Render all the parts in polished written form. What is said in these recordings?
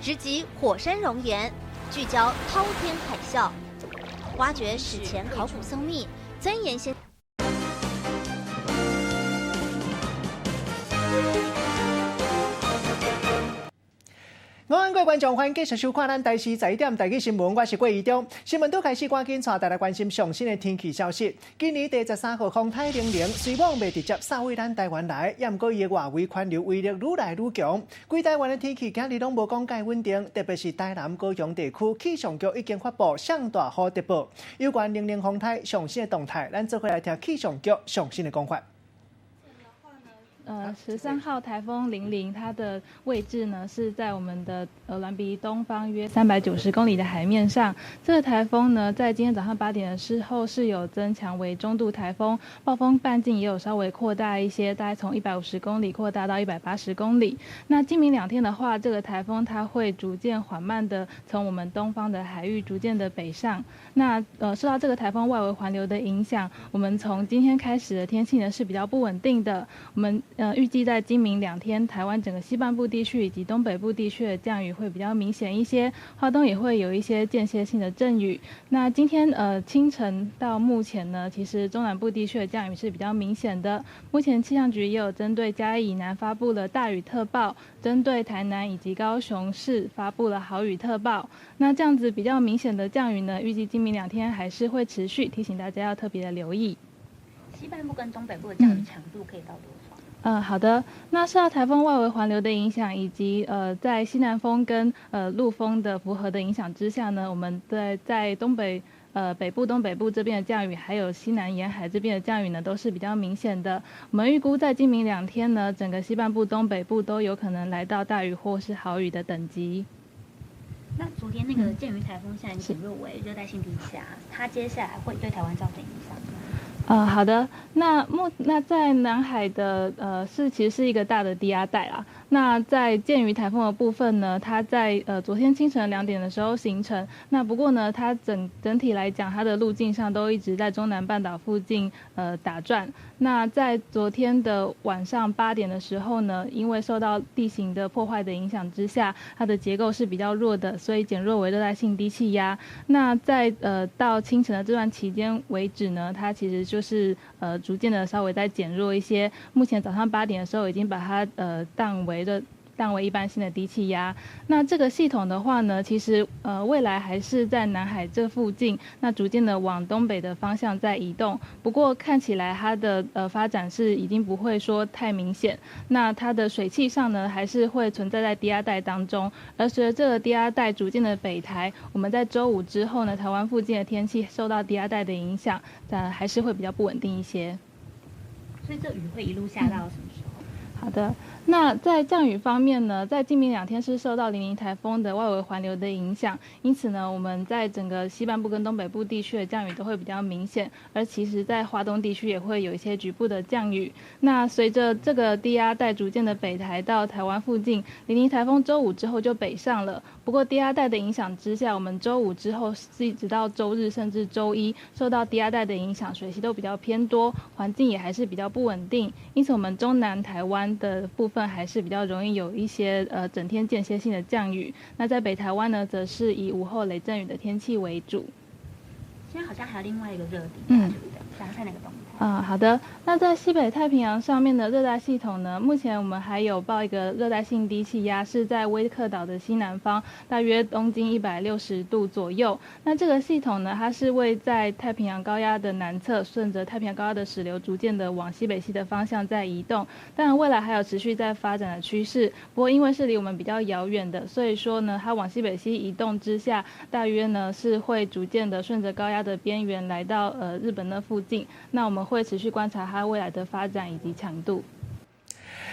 直擊火山熔岩，聚焦滔天海嘯，挖掘史前考古僧秘，鑽研先。午安，各位觀眾，歡迎繼續收看咱台視十一點台語新聞，我是郭怡中。新聞拄開始，趕緊帶大家關心上新的天氣消息。今年第13號風颱玲玲，雖罔袂直接掃位咱台灣來，也毋過伊的外圍環流威力愈來愈強。規台灣的天氣今日攏無講蓋穩定，特別是台南、高雄地區，氣象局已經發布上大雨特報。有關玲玲風颱上新的動態，咱做伙來聽氣象局上新的講法。13號颱風玲玲，它的位置呢是在我們的鵝鑾鼻東方約390公里的海面上。這個颱風呢，在今天早上8點的時候是有增強為中度颱風，暴風半徑也有稍微擴大一些，大概從150公里擴大到180公里。那今明兩天的話，這個颱風它會逐漸緩慢的從我們東方的海域逐漸的北上。那受到這個颱風外圍環流的影響，我們從今天開始的天氣呢是比較不穩定的。我們預計在今明兩天，台灣整個西半部地區以及東北部地區的降雨會比較明顯一些，花東也會有一些間歇性的陣雨。那今天清晨到目前呢，其實中南部地區的降雨是比較明顯的。目前氣象局也有針對嘉義以南發布了大雨特報，針對台南以及高雄市發布了豪雨特報。那這樣子比較明顯的降雨呢，預計今明兩天還是會持續，提醒大家要特別的留意。西半部跟東北部的降雨強度可以到多少？好的。那受到颱風外圍環流的影響，以及在西南風跟陸風的輻合的影響之下呢，我們在東北北部、東北部這邊的降雨，還有西南沿海這邊的降雨呢，都是比較明顯的。我們預估在今明兩天呢，整個西半部、東北部都有可能來到大雨或是豪雨的等級。那昨天那個劍魚颱風現在減弱為熱帶性低氣壓，它接下來會對台灣造成影響嗎？好的。那在南海的是其實是一個大的低壓帶啦。那在劍魚颱風的部分呢，它在昨天清晨2點的時候形成。那不過呢，它整體來講，它的路徑上都一直在中南半島附近打轉。那在昨天的晚上8點的時候呢，因為受到地形的破壞的影響之下，它的結構是比較弱的，所以減弱為熱帶性低氣壓。那在到清晨的這段期間為止呢，它其實就是逐漸的稍微再減弱一些。目前早上八點的時候已經把它降為一般性的低氣壓。那這個系統的話呢，其實未來還是在南海這附近，那逐漸的往東北的方向在移動。不過看起來它的發展是已經不會說太明顯。那它的水汽上呢，還是會存在在低壓帶當中。而隨著這個低壓帶逐漸的北抬，我們在週五之後呢，台灣附近的天氣受到低壓帶的影響，但還是會比較不穩定一些。所以這雨會一路下到什麼時候？好的，那在降雨方面呢，在今明兩天是受到玲玲颱風的外圍環流的影響，因此呢，我們在整個西半部跟東北部地區的降雨都會比較明顯，而其實在花東地區也會有一些局部的降雨。那隨着這個低壓帶逐漸的北抬到台灣附近，玲玲颱風週五之後就北上了。不過低壓帶的影響之下，我們週五之後一直到週日甚至週一，受到低壓帶的影響，水汽都比較偏多，環境也還是比較不穩定，因此我們中南台灣的部分還是比較容易有一些整天間歇性的降雨。那在北台灣呢，則是以午後雷陣雨的天氣為主。現在好像還有另外一個熱低壓，對不對？想看那個動態。好的。那在西北太平洋上面的熱帶系統呢，目前我們還有報一個熱帶性低氣壓，是在威克島的西南方，大約東經160度左右。那這個系統呢，它是位在太平洋高壓的南側，順着太平洋高壓的勢流，逐漸的往西北西的方向在移動。當然，未來還有持續在發展的趨勢。不過，因為是離我們比較遙遠的，所以說呢，它往西北西移動之下，大約呢是會逐漸的順着高壓的邊緣來到日本那附近。那我們會持續觀察它未來的發展以及強度。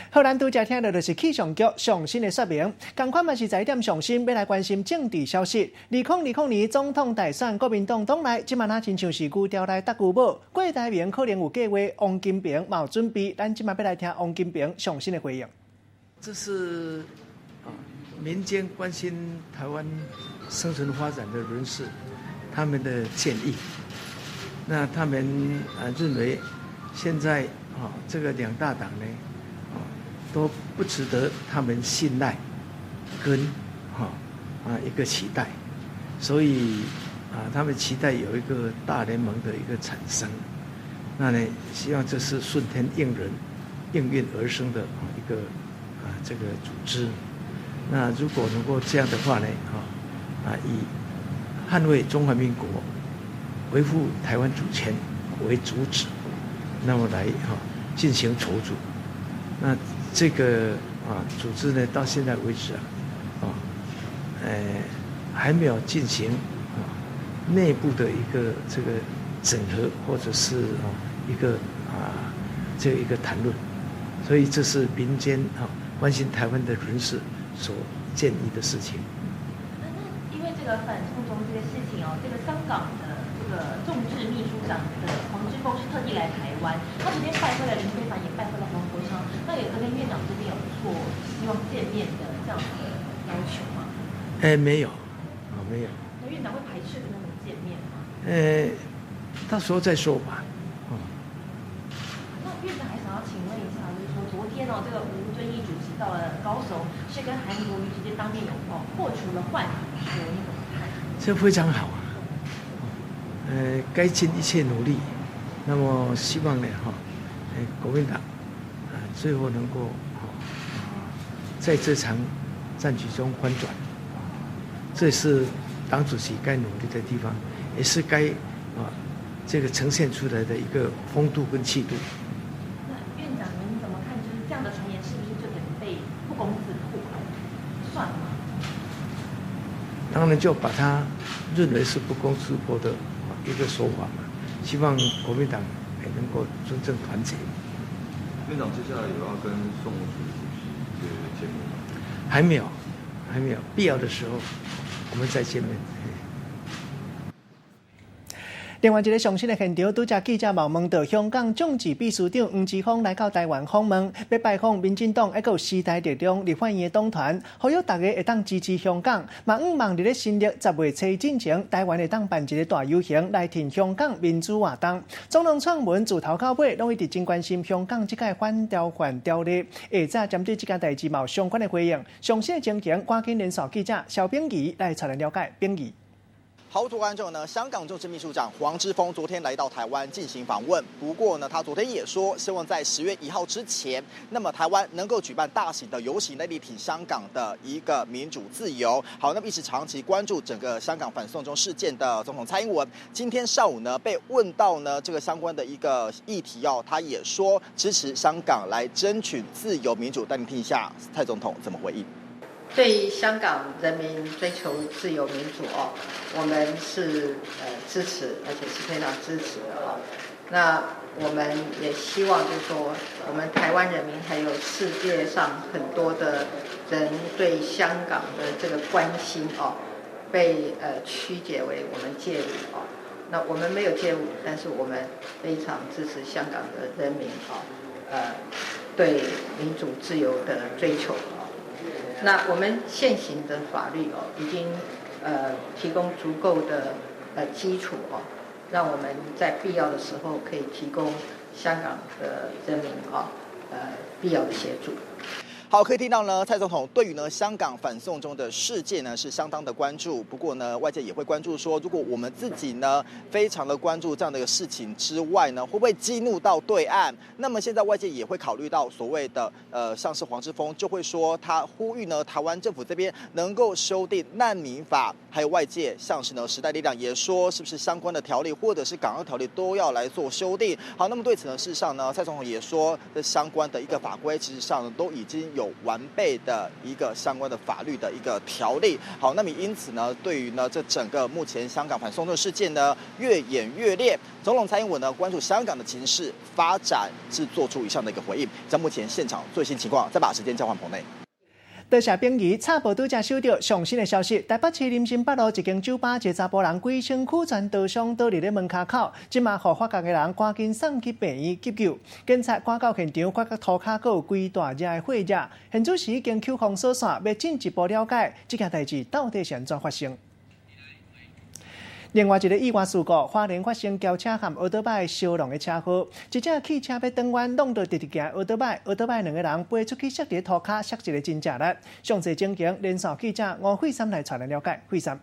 好，咱拄才聽到就是氣象局上新的說明，仝款嘛是十一點上新，欲來關心政治消息。2020年總統大選，國民黨黨內這馬若親像是牛牢內搭牛母，郭台銘可能有計劃，王金平嘛有準備。咱這馬欲來聽王金平上新的回應。這是民間關心台灣生存發展的人士他們的建議。那他們認為現在這個兩大黨呢，都不值得他們信賴跟哈啊一個期待，所以啊他們期待有一個大聯盟的一個產生，那呢希望這是順天應人應運而生的一個啊這個組織。那如果能夠這樣的話呢，啊以捍衛中華民國、維護台灣主權為主旨，那麼來哈進行籌組。那這個啊組織呢，到現在為止啊，啊，還沒有進行啊內部的一個這個整合，或者是啊一個啊這一個談論，所以這是民間啊關心台灣的人士所建議的事情。那因為這個反送中這個事情哦，這個香港的這個眾志秘書長的黃之鋒是特地來台灣，他昨天拜會了林飛帆，也拜會了黃國昌，那有跟院長這邊有做希望見面的這樣的要求嗎？沒有，啊沒有。那院長會排斥跟他們見面嗎？到時候再說吧。那院長還想要請問一下，就是說昨天哦，這個吳敦義主席到了高雄，是跟韓國瑜直接當面有哦破除了換說，你怎麼看？這非常好啊。該盡一切努力，那麼希望呢，哈，國民黨啊，最後能夠在這場戰局中翻轉，這是黨主席該努力的地方，也是該啊這個呈現出來的一個風度跟氣度。那院長您怎麼看？就是這樣的傳言是不是就等於被不攻自破了？算嗎？當然就把它認為是不攻自破的一個說法嘛，希望國民黨也能夠真正團結。院長接下來有要跟宋楚瑜主席見面嗎？還沒有，還沒有，必要的時候我們再見面。另外一个上新的現場，拄才記者嘛問到香港眾志秘書長黃之鋒來到台灣訪問，欲拜訪民進黨抑閣有時代力量立法院的黨團，呼籲大家會當支持香港，嘛向望佇咧新曆10月初進前，台灣會當辦一个大遊行來挺香港民主活動。總統蔡英文自頭到尾攏一直真關心香港這個反逃犯條例，下早針對這件代誌嘛有相關的回應。上新的情形，趕緊連線記者蕭炳儀來帶咱了解。炳儀。好，各位觀眾呢，香港眾志秘書長黃之鋒昨天來到台灣進行訪問。不過呢，他昨天也說，希望在10月1號之前，那麼台灣能夠舉辦大型的遊行來力挺香港的一個民主自由。好，那麼一直長期關注整個香港反送中事件的總統蔡英文，今天上午呢被問到呢這個相關的一個議題哦，他也說支持香港來爭取自由民主。帶你聽一下蔡總統怎麼回應。對香港人民追求自由民主哦，我們是支持，而且是非常支持的哦。那我們也希望就是說，我們台灣人民還有世界上很多的人對香港的這個關心哦，被曲解為我們介入哦。那我們沒有介入，但是我們非常支持香港的人民哦，對民主自由的追求。那我們現行的法律哦，已經提供足夠的基礎哦，讓我們在必要的時候可以提供香港的人民哦，必要的協助。好，可以聽到呢，蔡總統對於呢香港反送中的事件呢是相當的關注。不過呢，外界也會關注說，如果我們自己呢非常的關注這樣的一個事情之外呢，會不會激怒到對岸？那麼現在外界也會考慮到所謂的像是黃之鋒就會說，他呼籲呢台灣政府這邊能夠修訂難民法，還有外界像是呢時代力量也說，是不是相關的條例或者是港澳條例都要來做修訂？好，那麼對此呢，事實上呢，蔡總統也說，這相關的一個法規其實上呢都已經有完備的一個相關的法律的一個條例。好，那麼因此呢，對於呢這整個目前香港反送中事件呢越演越烈，總統蔡英文呢關注香港的情勢發展，是做出以上的一個回應。將目前現場最新情況，再把時間交還棚內。多謝炳儀，插報拄才收到上新的消息，台北市林森北路一間酒吧，一个查埔人規身軀全刀傷，倒佇咧門跤口，這馬予發覺的人趕緊送去病院急救。警察趕到現場，發覺塗跤閣有規大隻的血跡，現此時已經扣封鎖線，欲進一步了解這件代誌到底是按怎發生。另外一个意外事故，花莲发生轿车和欧多拜相撞的车祸，一只汽车欲转弯，弄到直直行欧多拜，欧多拜两个人飞出去，摔伫涂跤，摔一个真正力。详细情形，连线记者吴慧珊来带咱了解。慧珊。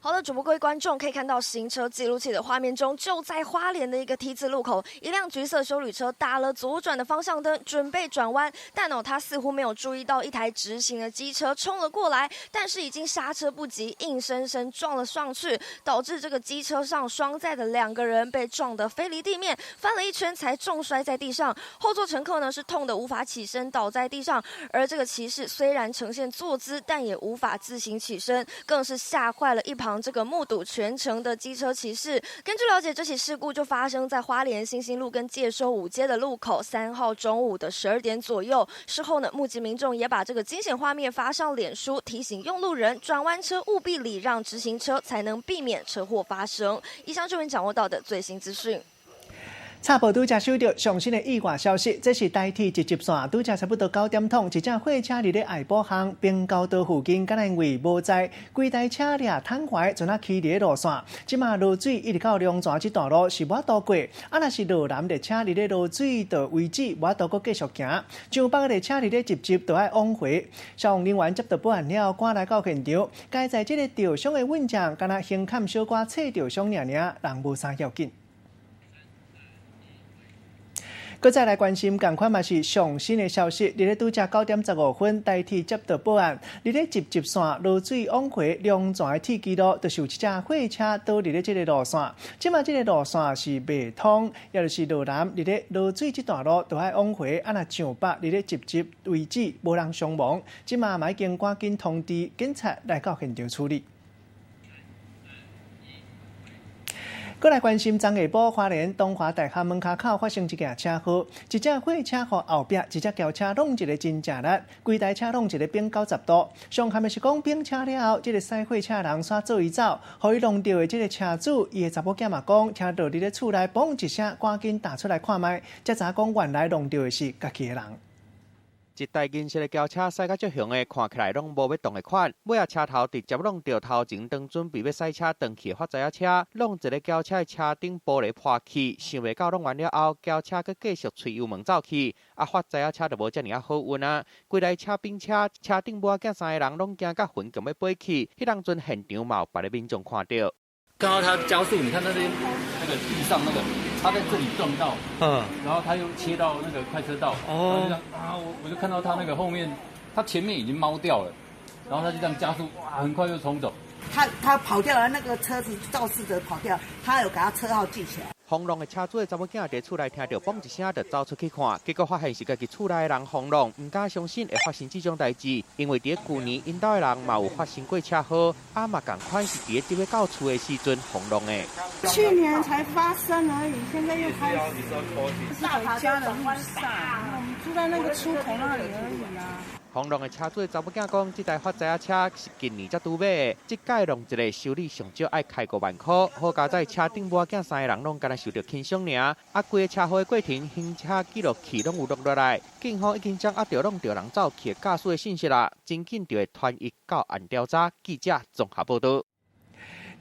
好的，主播各位观众可以看到行车记录器的画面中，就在花莲的一个 T 字路口，一辆橘色休旅车打了左转的方向灯，准备转弯，但哦，他似乎没有注意到一台直行的机车冲了过来，但是已经刹车不及，硬生生撞了上去，导致这个机车上双载的两个人被撞得飞离地面，翻了一圈才重摔在地上。后座乘客呢是痛得无法起身，倒在地上，而这个骑士虽然呈现坐姿，但也无法自行起身，更是吓坏了一旁这个目睹全程的机车骑士。根据了解，这起事故就发生在花莲新兴路跟介寿五街的路口，3号中午的12点左右。事后呢，目击民众也把这个惊险画面发上脸书，提醒用路人转弯车务必礼让直行车，才能避免车祸发生。以上就是掌握到的最新资讯。插播拄才收到上新的意外消息，这是台铁集集线，拄才差不多9点钟，一只货车伫咧爱宝巷平交道附近，敢若因为无载，规台车掠瘫痪，阵啊起伫咧路线。这马落水一直到龙泉这段路是无法度过，啊若是罗南列车伫咧落水的位置，无法度阁继续行。彰北列车伫咧集集都爱往回。消防人员接到报案了后，赶来到现场，佳哉这个著伤的运将，敢若胸坎小可切著伤尔尔，人无啥要紧。阁再来关心，仝款嘛是上新的消息。伫咧拄才9点15分，台铁接到报案，伫咧集集线落水往回龙泉的铁支路，就是有一只货车倒伫咧这个路线。这马这个路线是袂通，也就是罗南伫咧落水这段路都爱往回，啊若彰北伫咧集集位置无人伤亡，这马嘛已经赶紧通知警察来到现场处理。阁来关心，昨下晡花莲东华大学门跤口发生一件车祸，一只货车予后壁一只轿车弄一个真正力，规台车弄一个变90度。上惨的是讲变车了后，这个驶货车人煞做伊走，予伊弄著的这个车主，伊的查某囝嘛讲，听到伫咧厝内嘣一声，赶紧踏出来看觅，才知影讲原来弄著的是家己的人。一台银色的轿车驶甲足雄的，看起来拢无欲动的款。尾仔车头直接弄著头前，当准备欲驶车转去的发财仔车，弄一个轿车的车顶玻璃破去。想袂到弄完了后，轿车阁继续催油门走去。啊，发财仔车就无遮尔仔好运啊！规台车变车，车顶母仔囝三个人拢惊甲魂强欲飞去。彼当阵现场嘛有别个民众看著。刚刚他加速，你看那边那个地上那个，他在这里撞到，然后他又切到那个快车道，然后就这样啊，我就看到他那个后面，他前面已经猫掉了，然后他就这样加速，哇，很快就冲走。他跑掉了，那个车子肇事者跑掉，他有给他车号记起来。轰隆的车主的查某囝伫厝内听著嘣一声，就走出去看，结果发现是家己厝内的人轰隆，毋敢相信会发生这种代志，因为伫旧年𪜶兜的人嘛有发生过车祸，啊嘛仝款是伫咧伫欲到厝的时阵轰隆的。去年才发生而已，现在又开始。大家的路上，我们住在那个出口那里而已啊。轰隆的车主的查某囝讲，这台发财仔车是近年才拄买的，这届弄一个修理上少爱开5万箍。好佳哉车顶母仔囝三个人拢敢若受著轻伤尔，啊，规个车祸的过程，行车记录器拢有录落来，警方已经掌握著弄著人走去的驾驶的信息啦，真紧就会传伊到案调查。记者综合报道。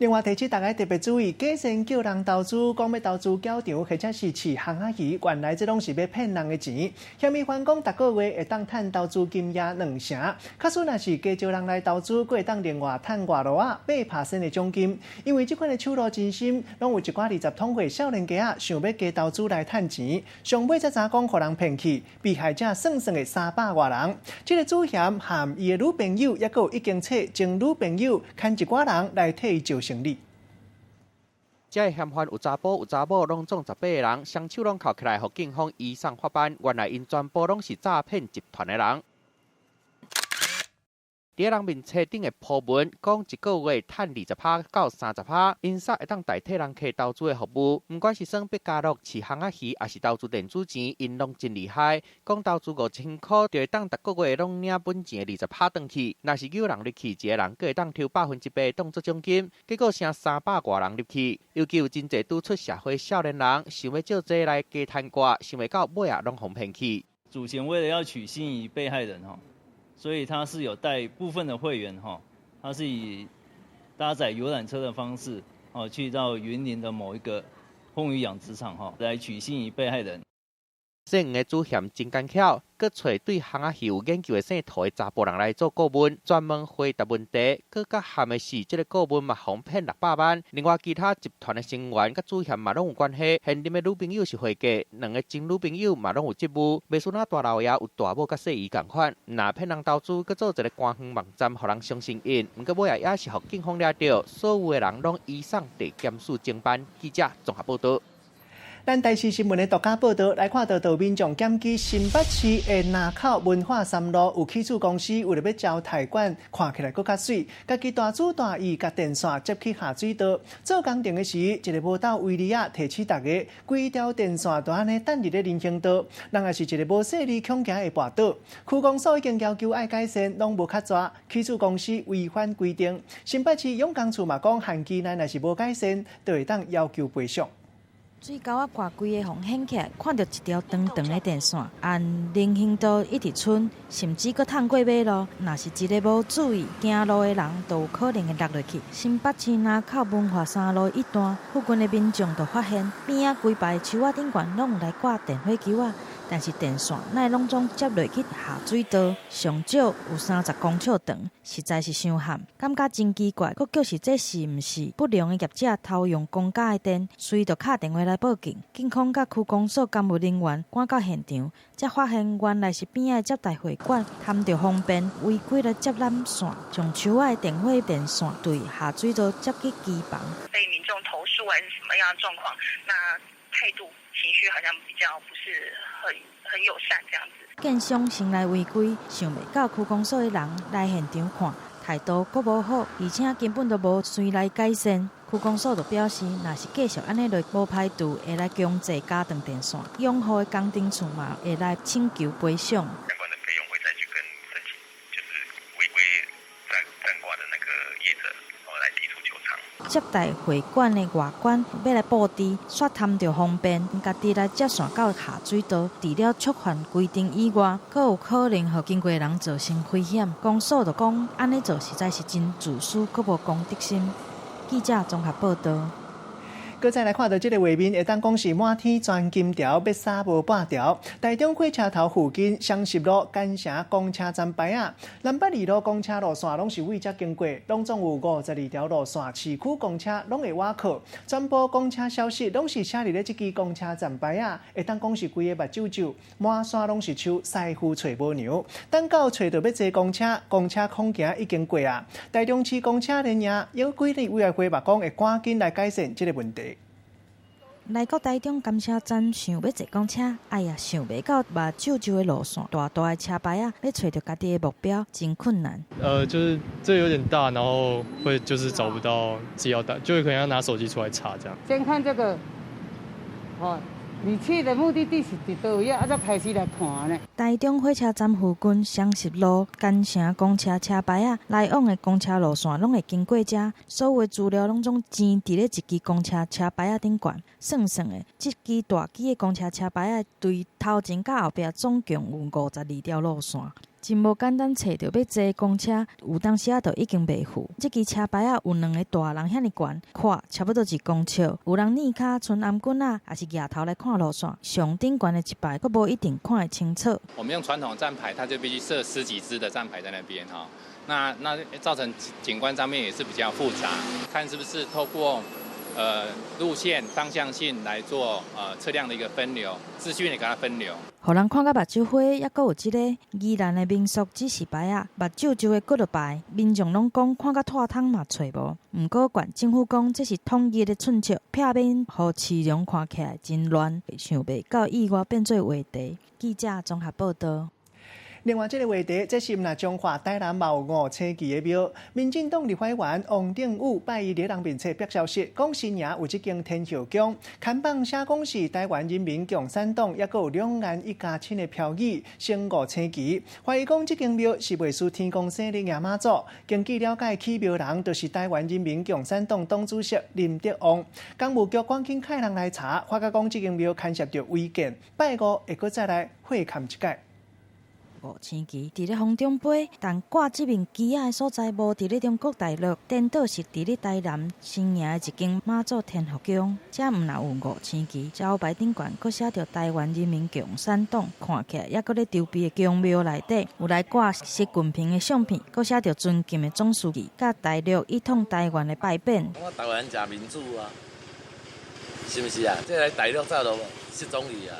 另外提醒大家特别注意，假仙叫人投资，讲欲投资搅场或者是饲烘仔鱼，原来这拢是欲骗人的钱。嫌疑犯讲，逐个月会当趁投资金额2成，假使若是加招人来投资，阁会当另外趁外路仔8%的奖金。因为这款的手路真深，拢有一寡20通岁少年家仔想欲加投资来趁钱，上尾才知影讲予人骗去，被害者算算的300外人。这个主嫌和伊的女朋友，犹阁有已经揣前女朋友，牵一寡人来替伊做生理。这个嫌犯有查埔有查某，拢总18个人，双手拢銬起来，予警方移送法办。原来𪜶全部拢是诈骗集团的人。伫人面册顶的 po 文，讲一个月趁20%到30%，𪜶煞会当代替人客投资的服务。毋管是耍百家乐、饲烘仔鱼，抑是投资电子钱，𪜶拢真厉害。讲投资5000箍，就会当逐个月拢领本钱的20%转去。若是诱人入去，一个人阁会当抽8%当做奖金。结果成300外人入去，尤其有真济拄出社会少年人，想欲借这来加趁寡，想袂到尾仔拢予骗去。主嫌为了要取信于被害人吼。所以他是有带部分的会员哈，他是以搭载游览车的方式哦，去到雲林的某一個鳳魚養殖場哈，來取信於被害人。姓黃的主嫌真奸巧，閣揣對烘仔魚有研究的姓涂的查埔人來做顧問，專門回答問題。閣較譀的是，這个顧問嘛予騙600萬。另外，其他集團的成員佮主嫌嘛攏有關係。現任的女朋友是會計，兩个前女朋友嘛攏有職務。袂輸那大老爺有大某佮細姨仝款，若騙人投資，閣做一个官方網站，予人相信𪜶。毋過尾仔也是予警方掠著，所有的人攏移送地檢署偵辦。記者綜合報導。咱台視新聞的獨家報導來看到，到民眾檢舉新北市的林口文化三路有起厝公司為著欲招抬管，看起來閣較媠，家己大主大意，共電線接去下水道。做工程的時，一个無鬥威力仔提醒大家，規條電線就按呢等佇咧人行道，人也是一个無細膩恐驚會跋倒。區公所已經要求愛改善，攏無較濟。起厝公司違反規定，新北市養工處嘛講，限期內若是無改善，就會當要求賠償。水溝仔掛規个予掀起來，看著一條長長的電線，按人行道一直伸，甚至閣探過馬路。若是一个無注意行路的人，就有可能會落落去。新北市林口文化三路一段附近的民眾就發現，邊仔規排樹仔頂懸攏有來掛電火球仔，但是電線哪會攏總接落去下水道，上少有30公尺長，實在是傷譀，感覺真奇怪。閣叫是這是毋是不良的業者偷用公家的電，所以就敲電話來報警。警方佮區公所工務人員趕到現場，才發現原來是邊仔的接待會館貪著方便，違規來接纜線，將樹仔的電火電線對下水道接去機房。被民眾投訴還是什麼樣的狀況？那態度情緒好像比較不是很友善這樣子。建商先來違規，想袂到區公所的人來現場看，態度閣無好，而且根本就無隨來改善。區公所就表示，若是繼續按呢落，無排除會來強制加斷電線，養護的工程處嘛會來請求賠償。相關的費用會再去跟申請，就是違規占掛的那個業者，來提出求償。接待會館的外觀欲來布置，煞貪著方便，家己來接線到下水道，除了觸犯規定以外，閣有可能予經過的人造成危險。公所就講，按呢做實在是真自私，閣無公德心。記者綜合報導。閣再來看著這个畫面，會當講是滿天鑽金條，欲灑無半條。台中火車頭附近雙十路干城公車站牌仔，南北二路公車路線攏是對遮經過，攏總有52條路線，市區公車攏會倚靠。全部公車消息攏是寫佇咧這支公車站牌仔，會當講是規个目睭皺，滿山攏是樹，師傅揣無娘。等到揣著欲坐公車，公車恐驚已經過啊！台中市公車聯營有管理委員會嘛講會趕緊來改善這个問題。來到台中甘車站，想欲坐公車，哎呀，想袂到目睭皺的路線，大大的車牌仔，欲揣著家己的目標真困難。就是這有點大，然後會就是找不到自己要帶，就會可能要拿手機出來查這樣。先看這個，哦，你去的目的地是佇佗位啊？才開始來看呢。台中火車站附近雙十路干城公車車牌仔，來往的公車路線攏會經過遮，所有的資料攏總粘佇咧一支公車車牌仔頂懸。算算的，這支大支的公車車牌仔對頭前佮後壁總共有52條路線。真無簡單，揣著欲坐公車，有當時仔就已經袂赴。這支車牌仔有兩个大人遐爾懸，闊差不多1公尺。有人躡跤、賰頷頸仔，抑是蜈頭來看路線，上頂懸的一排，閣無一定看會清楚。我們用傳統站牌，它就必須設十幾支的站牌在那邊哈，那造成景觀上面也是比較複雜。看是不是透過路線方向性來做車輛的一個分流，資訊也給它分流。予人看甲目睭花，猶閣有這个宜蘭的民宿指示牌仔，目睭皺的骨碌牌，民眾攏講看甲脫窗嘛揣無。毋過縣政府講這是統一的寸尺，避免予市容看起來真亂，想袂到意外變做話題。記者綜合報導。另外，這个話題，這是毋若彰化台南嘛有五星旗的廟。民進黨立法委員王定宇拜一佇人面冊發消息，講新營有這間天后宮，看板寫講是台灣人民共產黨，抑閣有兩岸一家親的標語，升五星旗。懷疑講這間廟是袂輸天公生日爺媽祖。根據了解，起廟人就是台灣人民共產黨黨主席林德旺。工務局趕緊派人來查，發覺講這間廟牽涉著違建，拜五會閣再來會勘一擺。五星旗佇咧風中飛，但掛這面旗仔的所在無佇咧中國大陸，顛倒是佇咧台南新營的一間媽祖天福宮，遮毋但有五星旗，招牌頂懸閣寫著台灣人民共產黨，看起來猶閣咧籌備的宮廟內底有來掛習近平的相片，閣寫著尊敬的總書記，佮大陸一統台灣的牌匾。我台灣誠民主啊，是毋是啊？這來大陸早就失蹤去啊！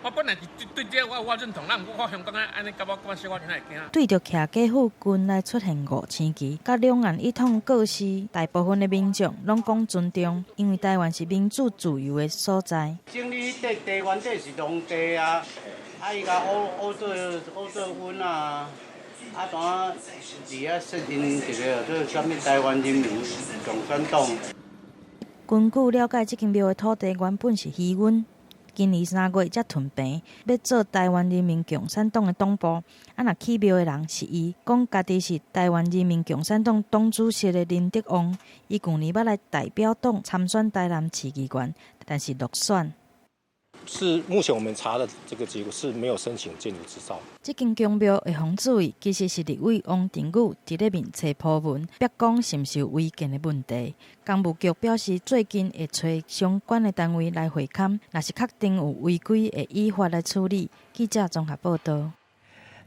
我本來是對這個我認同，那毋過我香港按呢，感覺我小可會驚。對著徛家附近來出現五星旗，佮兩岸一統告示，大部分的民眾攏講尊重，因為台灣是民主自由的所在。整理彼塊地原底是農地啊，啊伊共烏做阮啊，啊怎佇遐設定一個叫做啥物台灣人民共產黨。根據了解，這間廟的土地原本是漁塭。今年3月才吞併，欲做台灣人民共產黨的黨部。啊，若起廟的人是伊，講家己是台灣人民共產黨黨主席的林德旺，伊舊年欲來代表黨參選台南市議員，但是落選。是目前我們查的這個結果是沒有申請建築執照。這間宮廟的風水其實是立委王定宇佇咧面冊鋪文，逼講是毋是有違建的問題。工務局表示，最近會揣相關的單位來會勘，若是確定有違規，會依法來處理。記者綜合報道。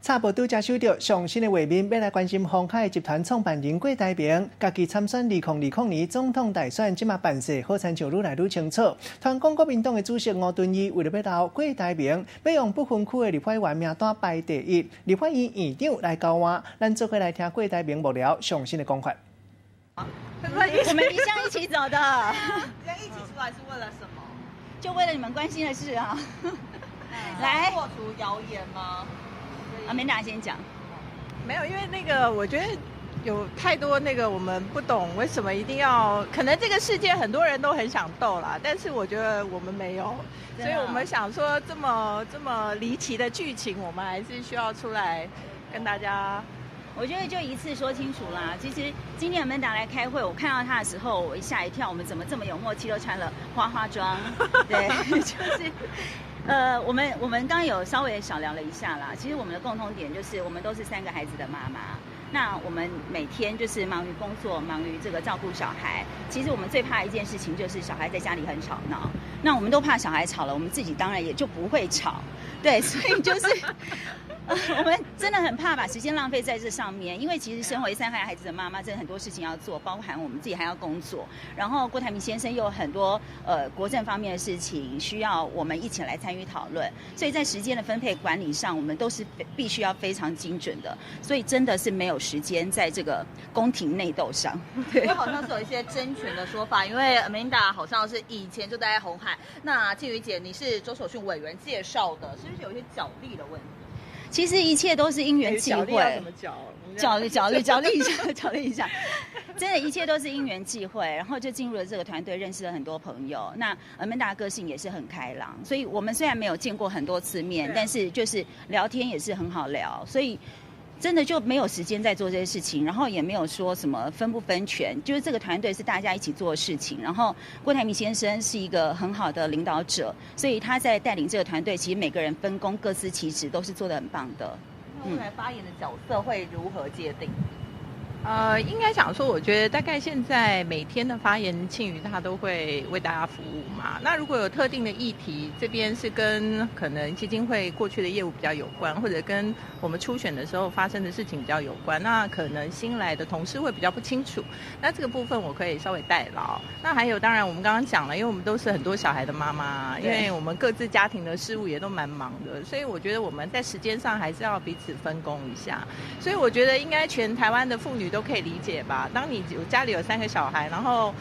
插報拄才收著上新的畫面，欲來關心鴻海集團創辦人郭台銘，家己參選2020年總統大選，這馬辦勢好親像愈來愈清楚。傳講國民黨的主席吳敦義為著欲留郭台銘，欲用不分區的立法委員名單排第一，立法院院長來交換。咱做伙來聽郭台銘幕僚上新的講法。我們一向一起走的，一起出來是為了什麼？就為了你們關心的事啊。來，破除謠言嗎？阿美娜先講，沒有，因為那個我覺得有太多那個我們不懂為什麼一定要，可能這個世界很多人都很想鬥啦，但是我覺得我們沒有，所以我們想說這麼離奇的劇情，我們還是需要出來跟大家。我覺得就一次說清楚啦。其實今天阿曼達來開會，我看到他的時候，我嚇一跳，我們怎麼這麼有默契，都穿了花花裝？對，就是。我們剛有稍微小聊了一下啦。其實我們的共通點就是，我們都是3個孩子的媽媽。那我們每天就是忙於工作，忙於這個照顧小孩。其實我們最怕一件事情就是小孩在家裡很吵鬧。那我們都怕小孩吵了，我們自己當然也就不會吵。對，所以就是。我們真的很怕把時間浪費在這上面，因為其實身為3個孩子的媽媽，真的很多事情要做，包含我們自己還要工作。然後郭台銘先生又有很多國政方面的事情需要我們一起來參與討論，所以在時間的分配管理上，我們都是必須要非常精準的。所以真的是沒有時間在這個宮廷內鬥上。對，好像是有一些爭權的說法，因為 Amanda 好像是以前就待在鴻海，那慶瑜姐你是周守訓委員介紹的，是不是有一些角力的問題？其實一切都是因緣際會，角力一下，角力一下，真的，一切都是因緣際會，然後就進入了這個團隊，認識了很多朋友。那阿曼達個性也是很開朗，所以我們雖然沒有見過很多次面，但是就是聊天也是很好聊，所以真的就沒有時間在做這些事情，然後也沒有說什麼分不分權，就是這個團隊是大家一起做的事情。然後郭台銘先生是一個很好的領導者，所以他在帶領這個團隊，其實每個人分工各司其職，都是做得很棒的。未來發言的角色會如何界定？應該講說，我覺得大概現在每天的發言，慶瑜他都會為大家服務嘛。那如果有特定的議題，這邊是跟可能基金會過去的業務比較有關，或者跟我們初選的時候發生的事情比較有關，那可能新來的同事會比較不清楚。那這個部分我可以稍微代勞。那還有，當然我們剛剛講了，因為我們都是很多小孩的媽媽，因為我們各自家庭的事務也都蠻忙的，所以我覺得我們在時間上還是要彼此分工一下。所以我覺得應該全台灣的婦女都可以理解吧。當你家裡有3個小孩，然後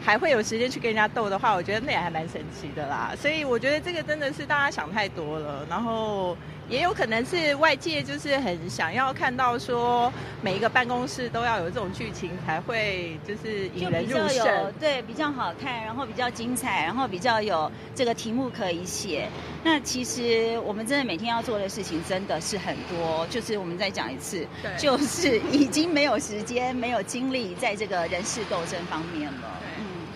還會有時間去跟人家鬥的話，我覺得那也還蠻神奇的啦。所以我覺得這個真的是大家想太多了，然後也有可能是外界就是很想要看到說每一個辦公室都要有這種劇情才會就是引人入勝，對，比較好看，然後比較精彩，然後比較有這個題目可以寫。那其實我們真的每天要做的事情真的是很多，就是我們再講一次，就是已經沒有時間、沒有精力在這個人事鬥爭方面了。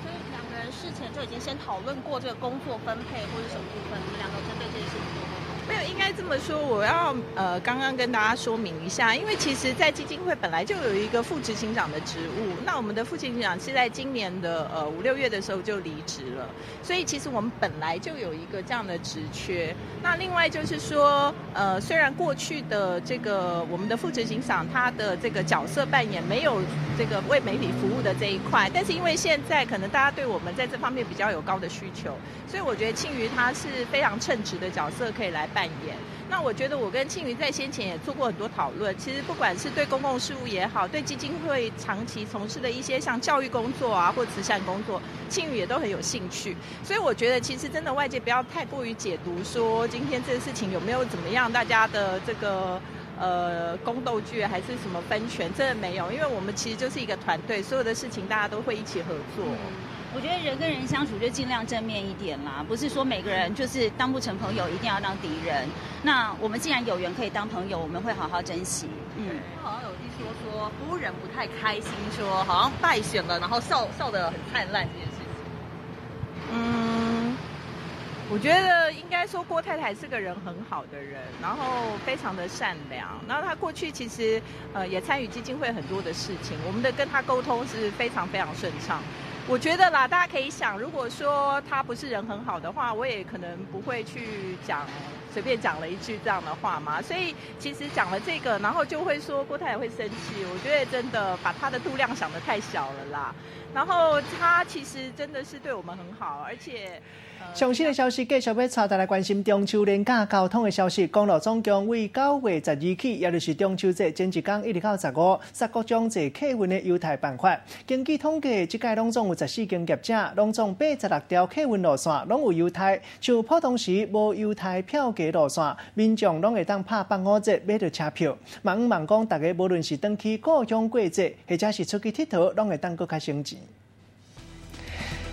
所以兩個人事前就已經先討論過這個工作分配或者什麼部分，你們兩個針對這件事情做過。沒有，應該這麼說，我要剛剛跟大家說明一下，因為其實，在基金會本來就有一個副執行長的職務，那我們的副執行長是在今年的5、6月的時候就離職了，所以其實我們本來就有一個這樣的職缺。那另外就是說，雖然過去的這個我們的副執行長他的這個角色扮演沒有這個為媒體服務的這一塊，但是因為現在可能大家對我們在這方面比較有高的需求，所以我覺得慶瑜他是非常稱職的角色可以來扮演。那我覺得我跟慶瑜在先前也做過很多討論，其實不管是對公共事務也好，對基金會長期從事的一些像教育工作啊或慈善工作，慶瑜也都很有興趣。所以我覺得其實真的外界不要太過於解讀，說今天這個事情有沒有怎麼樣，大家的這個宮鬥劇還是什麼分權，真的沒有，因為我們其實就是一個團隊，所有的事情大家都會一起合作。我覺得人跟人相處就盡量正面一點啦，不是說每個人就是當不成朋友一定要當敵人。那我們既然有緣可以當朋友，我們會好好珍惜。嗯，好像有一說說夫人不太開心，說好像敗選了，然後笑笑得很燦爛這件事情。嗯，我覺得應該說郭太太是個人很好的人，然後非常的善良。然後她過去其實也參與基金會很多的事情，我們的跟她溝通是非常非常順暢。我覺得啦，大家可以想，如果說他不是人很好的話，我也可能不會去講，隨便講了一句這樣的話嘛。所以其實講了這個，然後就會說郭太太會生氣。我覺得真的把他的度量想得太小了啦。然後他其實真的是對我們很好，而且。上新的消息，繼續欲帶大家關心中秋連假交通的消息。公路總局為9月12起，也就是中秋節前一工一直到15，煞閣將坐客運的優待辦法。根據統計，這屆攏總有14間業者，攏總86條客運路線攏有優待。像普通時無優待票價路線，民眾攏會當拍85折買著車票。嘛向望講，大家無論是轉去故鄉過節，或者是出去𨑨迌，攏會當閣較省錢。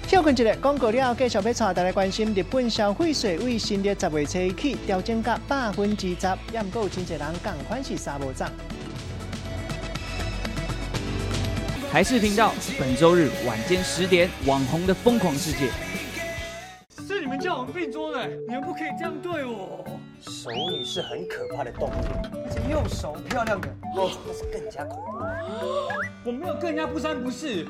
歇睏一下，廣告了後，繼續欲帶大家關心日本消費稅對新曆10月初起調整到10%，也毋過有真濟人仝款是衫無漲。台視頻道本週日晚間10點，網紅的瘋狂世界。是你們叫我們併桌的，你們不可以這樣對我。熟女是很可怕的動物，而且又熟漂亮的，哦，那是更加恐怖。我沒有跟人家不三不四。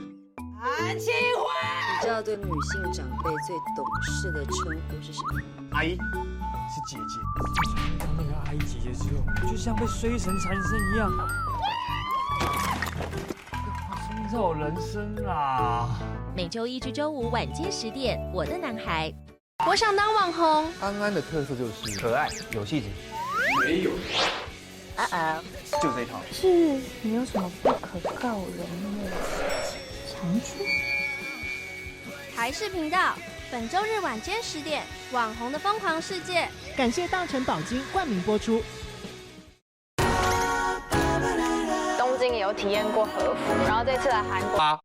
韓青樺，你知道對女性長輩最懂事的稱呼是什麼？阿姨，是姐姐。遇到那個阿姨姐姐之後，就像被衰神纏身一樣。創造人生啦！每週一至週五晚間10點，我的男孩。我想當網紅。安安的特色就是可愛、有氣質。沒有。啊啊！就這一套。是你有什麼不可告人的長處？台視頻道本週日晚間10點，網紅的瘋狂世界。感謝大成寶金冠名播出。東京也有體驗過和服，然後這次來韓國。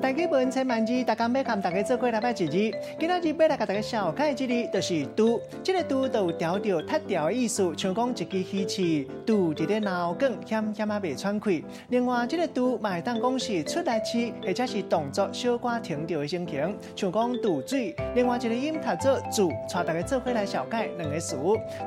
台語文千萬字，逐工欲共大家做伙來擺一字。今仔日欲來共大家紹介這字，就是「揬」。這个「揬」就有調著、踢掉的意思，像講一支魚刺揬佇咧腦管，險險仔袂喘氣。另外，這个「揬」嘛會當講是出來試，或者是動作小可停著的情形，像講揬水。另外一个音讀做「注」，帶大家做伙來紹介兩个詞。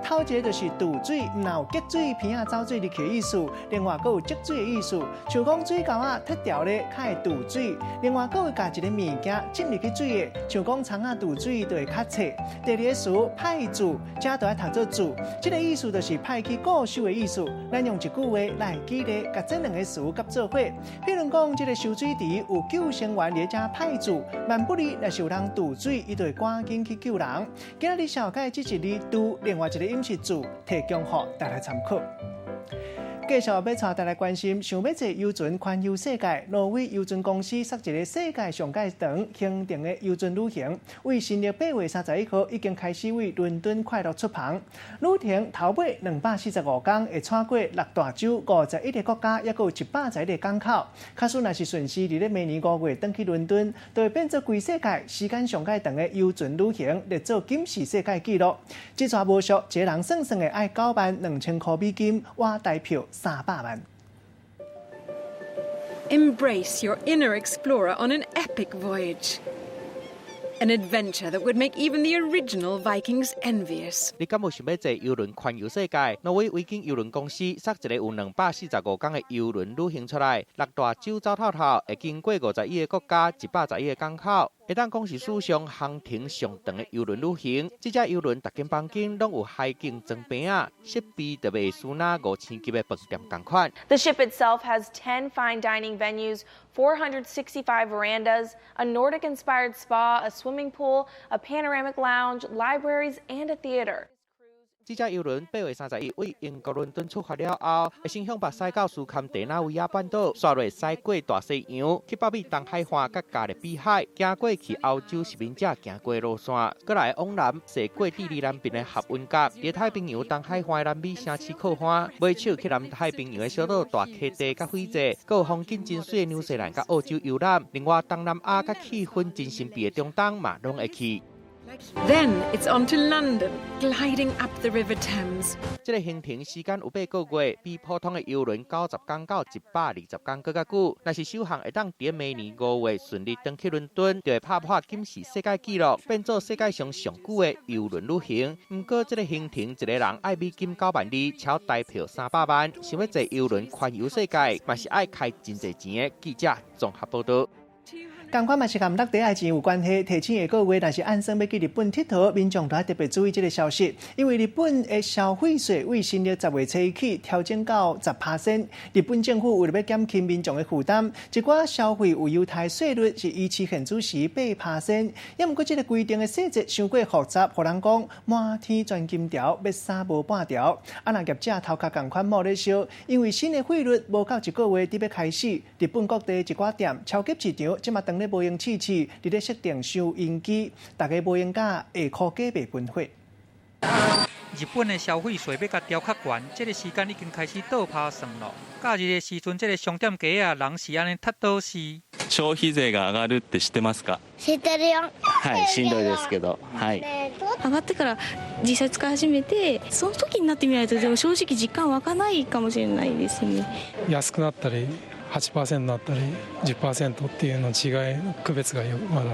頭一个就是揬水，毋但有激水、鼻仔走水入去的意思，另外閣有積水的意思，像講水溝仔踢掉咧，較會揬水。另外，閣會共一个物件浸入去水的，像講蔥仔揬水就會較脆。第二个詞派駐，這就愛讀做注，這个意思就是派去固守的意思。咱用一句話來舉例，共這兩个詞佮做伙。譬如講，這个泅水池有救生員佇遮派駐，萬不利若是有人揬水，伊就會趕緊去救人。今仔日紹介這一字揬，另外一个音是注，提供予大家參考。繼續欲帶大家關心，想欲坐遊船環遊世界，挪威遊船公司設一个世界上蓋長行程的遊船旅行，為新曆8月31號已經開始為倫敦快樂出航。旅程頭尾245工，會穿過六大洲、51个國家，抑閣有111个港口。假使若是順時佇咧明年5月轉去倫敦，就會變做規世界時間上蓋長的遊船旅行，列做金氏世界紀錄。這逝無俗，一个人算算的愛92,000箍美金，換台票300萬。 Embrace your inner explorer on an epic voyage. An adventure that would make even the original Vikings envious. 你敢有想欲坐郵輪環遊世界？挪威維京郵輪公司設一個有245天的郵輪旅行出來，六大洲走透透，會經過51個國家、111個港口，會當講是史上航程上長的郵輪旅行。這隻郵輪逐間房間攏有海景床邊仔，設備就袂輸若五星級的飯店仝款。 The ship itself has 10 fine dining venues, 465 verandas, a Nordic-inspired spa, a swimming pool, a panoramic lounge, libraries, and a theater. 這隻郵輪8月31對英國倫敦出發了後，會先向北駛到斯堪的納維亞半島，煞落駛過大西洋，去北美東海岸佮加勒比海，行過去歐洲殖民者行過的路線，閣來往南，踅過智利南邊的合溫角，佇太平洋東海岸的南美城市靠岸，尾手去南太平洋的小島大溪地佮斐濟，閣有風景真媠的紐西蘭佮澳洲遊覽，另外東南亞佮氣氛真神秘的中東嘛，攏會去。 Then it's on to London, gliding up the River Thames. 這个行程時間有8個月，比普通的郵輪90天到120天閣較久。若是首航會當佇明年5月順利轉去倫敦，就會拍破金氏世界紀錄，變做世界上上久的郵輪旅行。毋過，這个行程一个人愛美金9萬2，超台票300萬。想欲坐郵輪環遊世界，嘛是愛開真濟錢的。記者綜合報導。仝款嘛是佮落袋仔錢有關係，提醒下各位，若是按算欲去日本𨑨迌，民眾都愛特別注意這个消息，因為日本的消費稅對新曆10月初起調整到10%。日本政府為了欲減輕民眾的負擔，一寡消費有優待稅率是維持現主時8%。也毋過這个規定的細節傷過複雜，予人講滿天鑽金條，欲衫無半條。啊，若業者頭殼仝款冒咧燒，因為新的費率無夠一個月，佇欲開始，日本各地一寡店、超級市場這馬當咧無閒試試，佇咧設定收銀機，逐家無閒共下箍加賣分貨。日本的消費稅欲共調較懸，這个時間已經開始倒拍算咯。假日的時陣，這个商店街仔人是按呢塞倒死。消費税が上がるって知ってますか？知ってるよ。はい、しんどいですけど、はい。上がってから実際使い始めて、その時になってみないと、でも正直実感湧かないかもしれないですね。安くなったり、8%になったり、10%っていうの違い、区別がよまだ、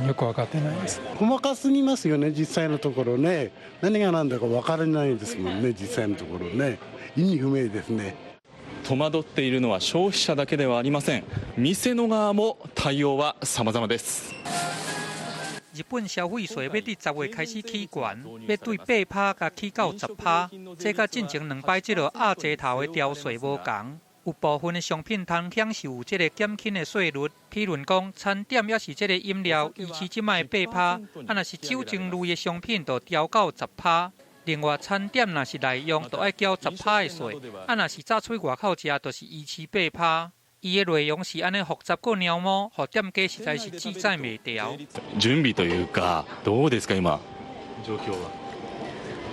よく分かってないです。細かすぎますよね、実際のところね。何が何だか分からないですもんね、実際のところね。意味不明ですね。戸惑っているのは消費者だけではありません。店の側も対応は様々です。日本消費稅欲佇10月開始起懸，欲對8趴共起到10趴，這佮進前兩擺這个鴨舌頭的調稅無仝。有部分的商品通享受這个減輕的稅率，譬如講餐點抑是這个飲料，維持這擺8趴；啊，若是酒精類的商品，就調到10趴。另外，餐點若是內用，就愛繳10趴的稅；啊，若是早出外口食，就是維持8趴。伊的內容是按呢複雜閣貓毛，予店家實在是記載袂牢。準備というか、どうですか今状況は？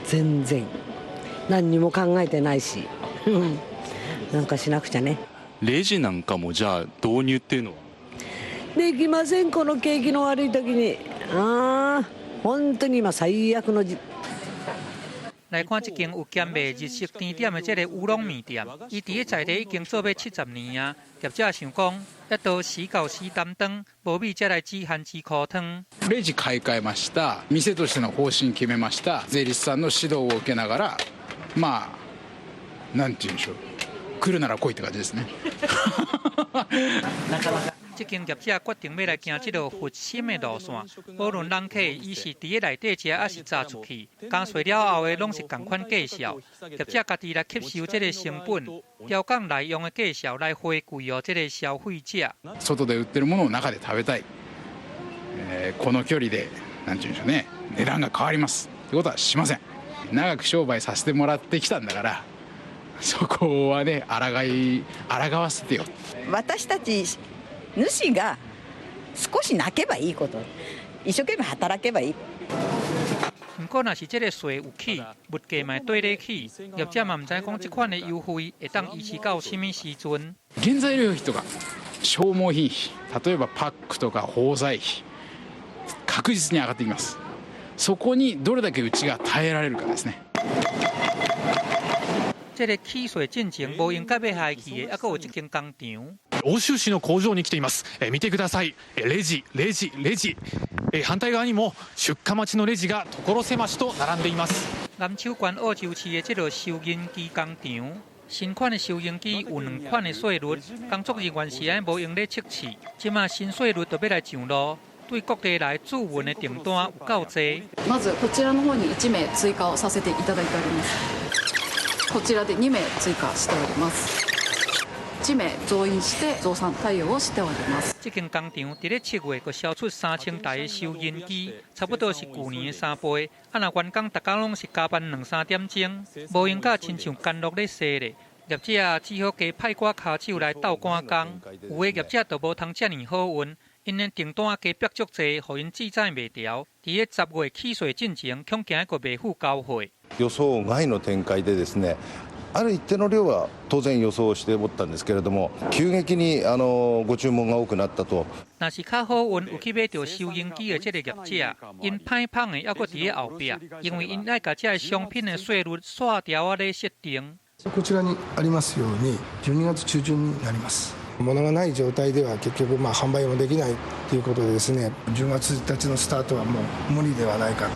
全然何にも考えてないし、なんかしなくちゃね。レジなんかもじゃあ導入っていうのは？できません、この景気の悪い時に。ああ、本当に今最悪のじ。來看這間有兼賣日式甜點的這个烏龍麵店，伊佇咧在地已經做欲70年啊。業者想講，猶都死到死擔當，無米才來煮番薯箍湯。レジ買い替えました。店としての方針決めました。税理士さんの指導を受けながら、まあ、なんて言うんでしょう。来るなら来いって感じですね。なかなか。這間業者決定欲來行這个佛心的路線，無論人客伊是佇咧內底食，抑是炸出去，加稅了後的攏是仝款價數。業者家己來吸收這个成本，調降內用的價數來回饋予這个消費者。外で売ってるものを中で食べたい。この距離で、なんて言うんでしょうね。値段が変わります。ってことはしません。長く商売させてもらってきたんだから、そこはね、抗わせてよ。私たち主が少し泣けばいいこと、一生懸命働けばいい。毋過，若是這个稅有起，物價嘛會綴咧起，業者嘛毋知講這款的優惠會當維持到啥物時陣。原材料費とか消耗品費、例えばパックとか包材費、確実に上がってきます。そこにどれだけうちが耐えられるかですね。這个起稅進前無閒佮欲害去的，猶閣有這間工廠。奥州市の工場に来ています。見てください。レジ、レジ、レジ。反対側にも出荷待ちのレジが所狭しと並んでいます。岩手县奥州市的这个收银机工厂，新款的收银机有两款的税率，工作人员是按无闲咧测试。这马新税率就欲来上路，对各地来注文的订单有够济。まずこちらの方に1名追加をさせていただいております。こちらで2名追加しております。1名増員して増産対応をしております。这间工厂伫咧7月，阁销出3000台的收银机，差不多是旧年的3倍。啊，若员工逐工拢是加班2、3点钟，无闲甲亲像监狱咧踅咧。业者只好加派寡跤手来斗赶工，有的业者就无通遮尔好运，𪜶的订单加逼足济，予𪜶志在袂牢。伫咧10月起税进前，恐惊阁袂赴交货。予想外の展開でですね。ある一定の量は当然予想しておったんですけれども、急激にご注文が多くなったと。若是较好运有去买著收银机的这个业者，𪜶歹芳的犹阁伫咧后壁，因为𪜶爱共这个商品的税率线条仔咧设定。こちらにありますように、12月中旬になります。物がない状態では結局まあ販売もできないということでですね、10月1日のスタートはもう無理ではないか。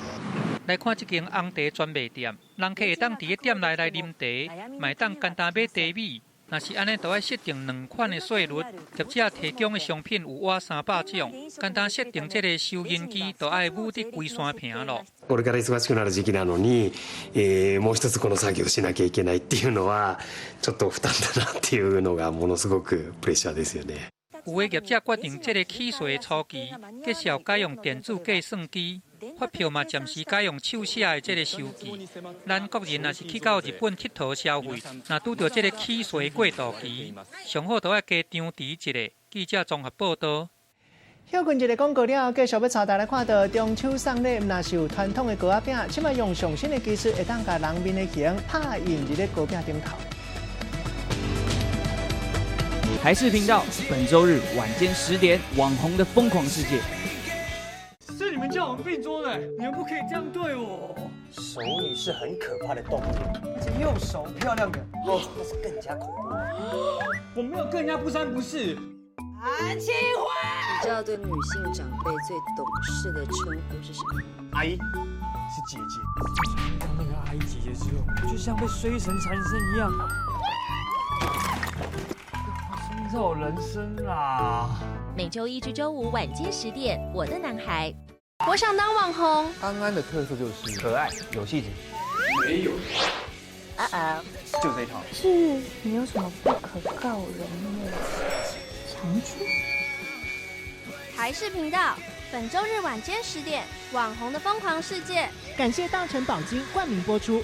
来看这间红茶专卖店，人客会当伫咧店内来啉茶，嘛会当简单买茶米。若是按呢，就爱设定两款的税率，业者提供的商品有倚300种，简单设定这个收银机，就爱舞伫规山坪咯。これから忙しくなる時期なのに、もう一つこの作業しなきゃいけないっていうのは、ちょっと負担だなっていうのがものすごくプレッシャーですよね。有的业者决定这个起税的初期，继续改用电子计算机。发票嘛，暂时改用手写的这个收据。咱国人若是去到日本𨑨迌消费，若拄著这个起税过渡期，上好都爱加张持一下。记者综合报道。歇睏一个广告了后，继续欲带大家看到中秋送礼，毋但是有传统的糕仔饼，这马用上新的技术，会当共人面的形拍印伫咧糕饼顶头。台视频道本周日晚间10点，网红的疯狂世界。是你们叫我们并桌的，你们不可以这样对我。熟女是很可怕的动物，这又熟漂亮的，哦，那是更加恐怖。我没有跟人家不三不四。韩清辉，你知道对女性长辈最懂事的称呼是什么？阿姨，是姐姐。遇到那个阿姨姐姐之后，就像被衰神缠身一样。创造人生啦！每周一至周五晚间10点，我的男孩。我想当网红。安安的特色就是可爱有气质，没有，啊啊，就这一套。是你有什么不可告人的长处？台视频道本周日晚间10点，《网红的疯狂世界》。感谢大成宝金冠名播出。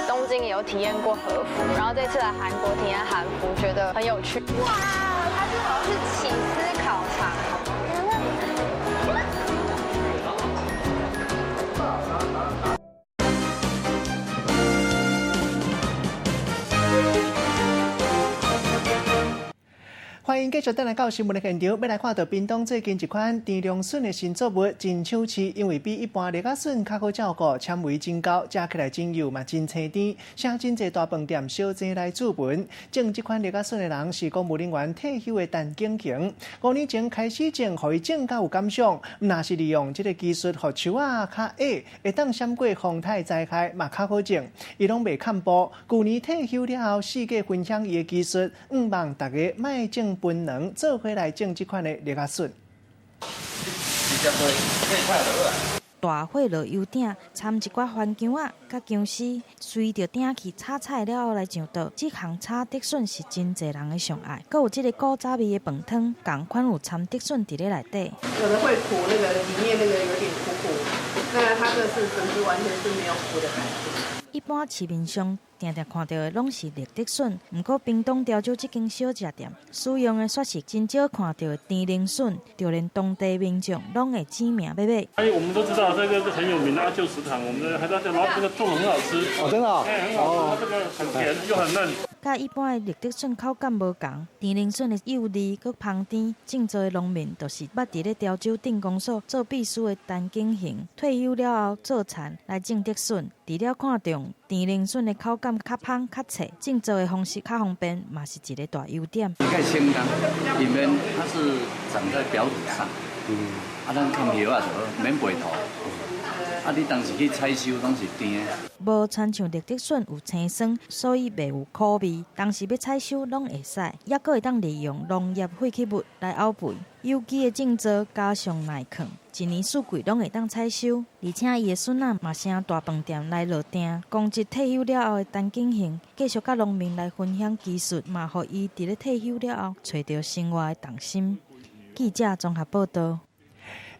东京也有体验过和服，然后这次来韩国体验韩服，觉得很有趣。哇，它这好像是起司烤肠。欢迎继续转来到新闻的现场，欲来看到屏东最近一款甜龙笋的新作物真抢市，因为比一般绿仔笋较好照顾，纤维真高，食起来真幼嘛真清甜，请真济大饭店小济来注文。种这款绿仔笋的人是公务人员退休的陈景行，5年前开始种，予伊种甲有感想，若是利用这个技术，予树仔较矮，会当闪过风台灾害嘛较好种。伊拢袂看步，旧年退休了后，四界分享伊的技术，向望大家莫种槟榔，做伙来种这款的绿仔笋。大火落油鼎，掺一寡番姜仔、佮姜丝，随著鼎气炒菜了后来上桌。这项炒竹笋是真济人的上爱，阁有这个古早味的饭汤，仝款有掺竹笋伫咧内底。有的会苦，那个里面那个有点苦苦，那它这是整只完全是没有苦的感觉。一般市面上定定看到的拢是绿竹笋，毋过屏东潮州这间小食店使用的却是真少看到的甜龙笋，就连当地民众拢会指名欲买。哎，我们都知道这个是很有名的阿舅食堂，我们的还在这，然后这个做得很好吃。哦，真的哦，哎，很好吃，它这个很甜又很嫩。佮一般的绿竹笋口感无仝。甜奶笋的幼腻閣芳甜。种作的农民就是捌伫咧潮州镇公所做秘书的陈景恒，退休了后做田来种竹笋，除了看重甜奶笋的口感较芳较脆，种作的方式较方便，嘛是一个大优点。较清淡，因为它是长在表土上，啊，咱砍叶仔就好，免培土。啊，你当时去采收拢是甜的。无亲像绿竹笋有青酸，所以袂有苦味。当时欲采收拢会使，犹阁会当利用农业废弃物来沤肥。有机的种作加上耐囥，一年四季拢会当采收。而且伊的孙仔嘛成大饭店来落订。公职退休了后的陈景恒，继续佮农民来分享技术，嘛予伊伫咧退休了后揣著生活的重心。记者综合报道。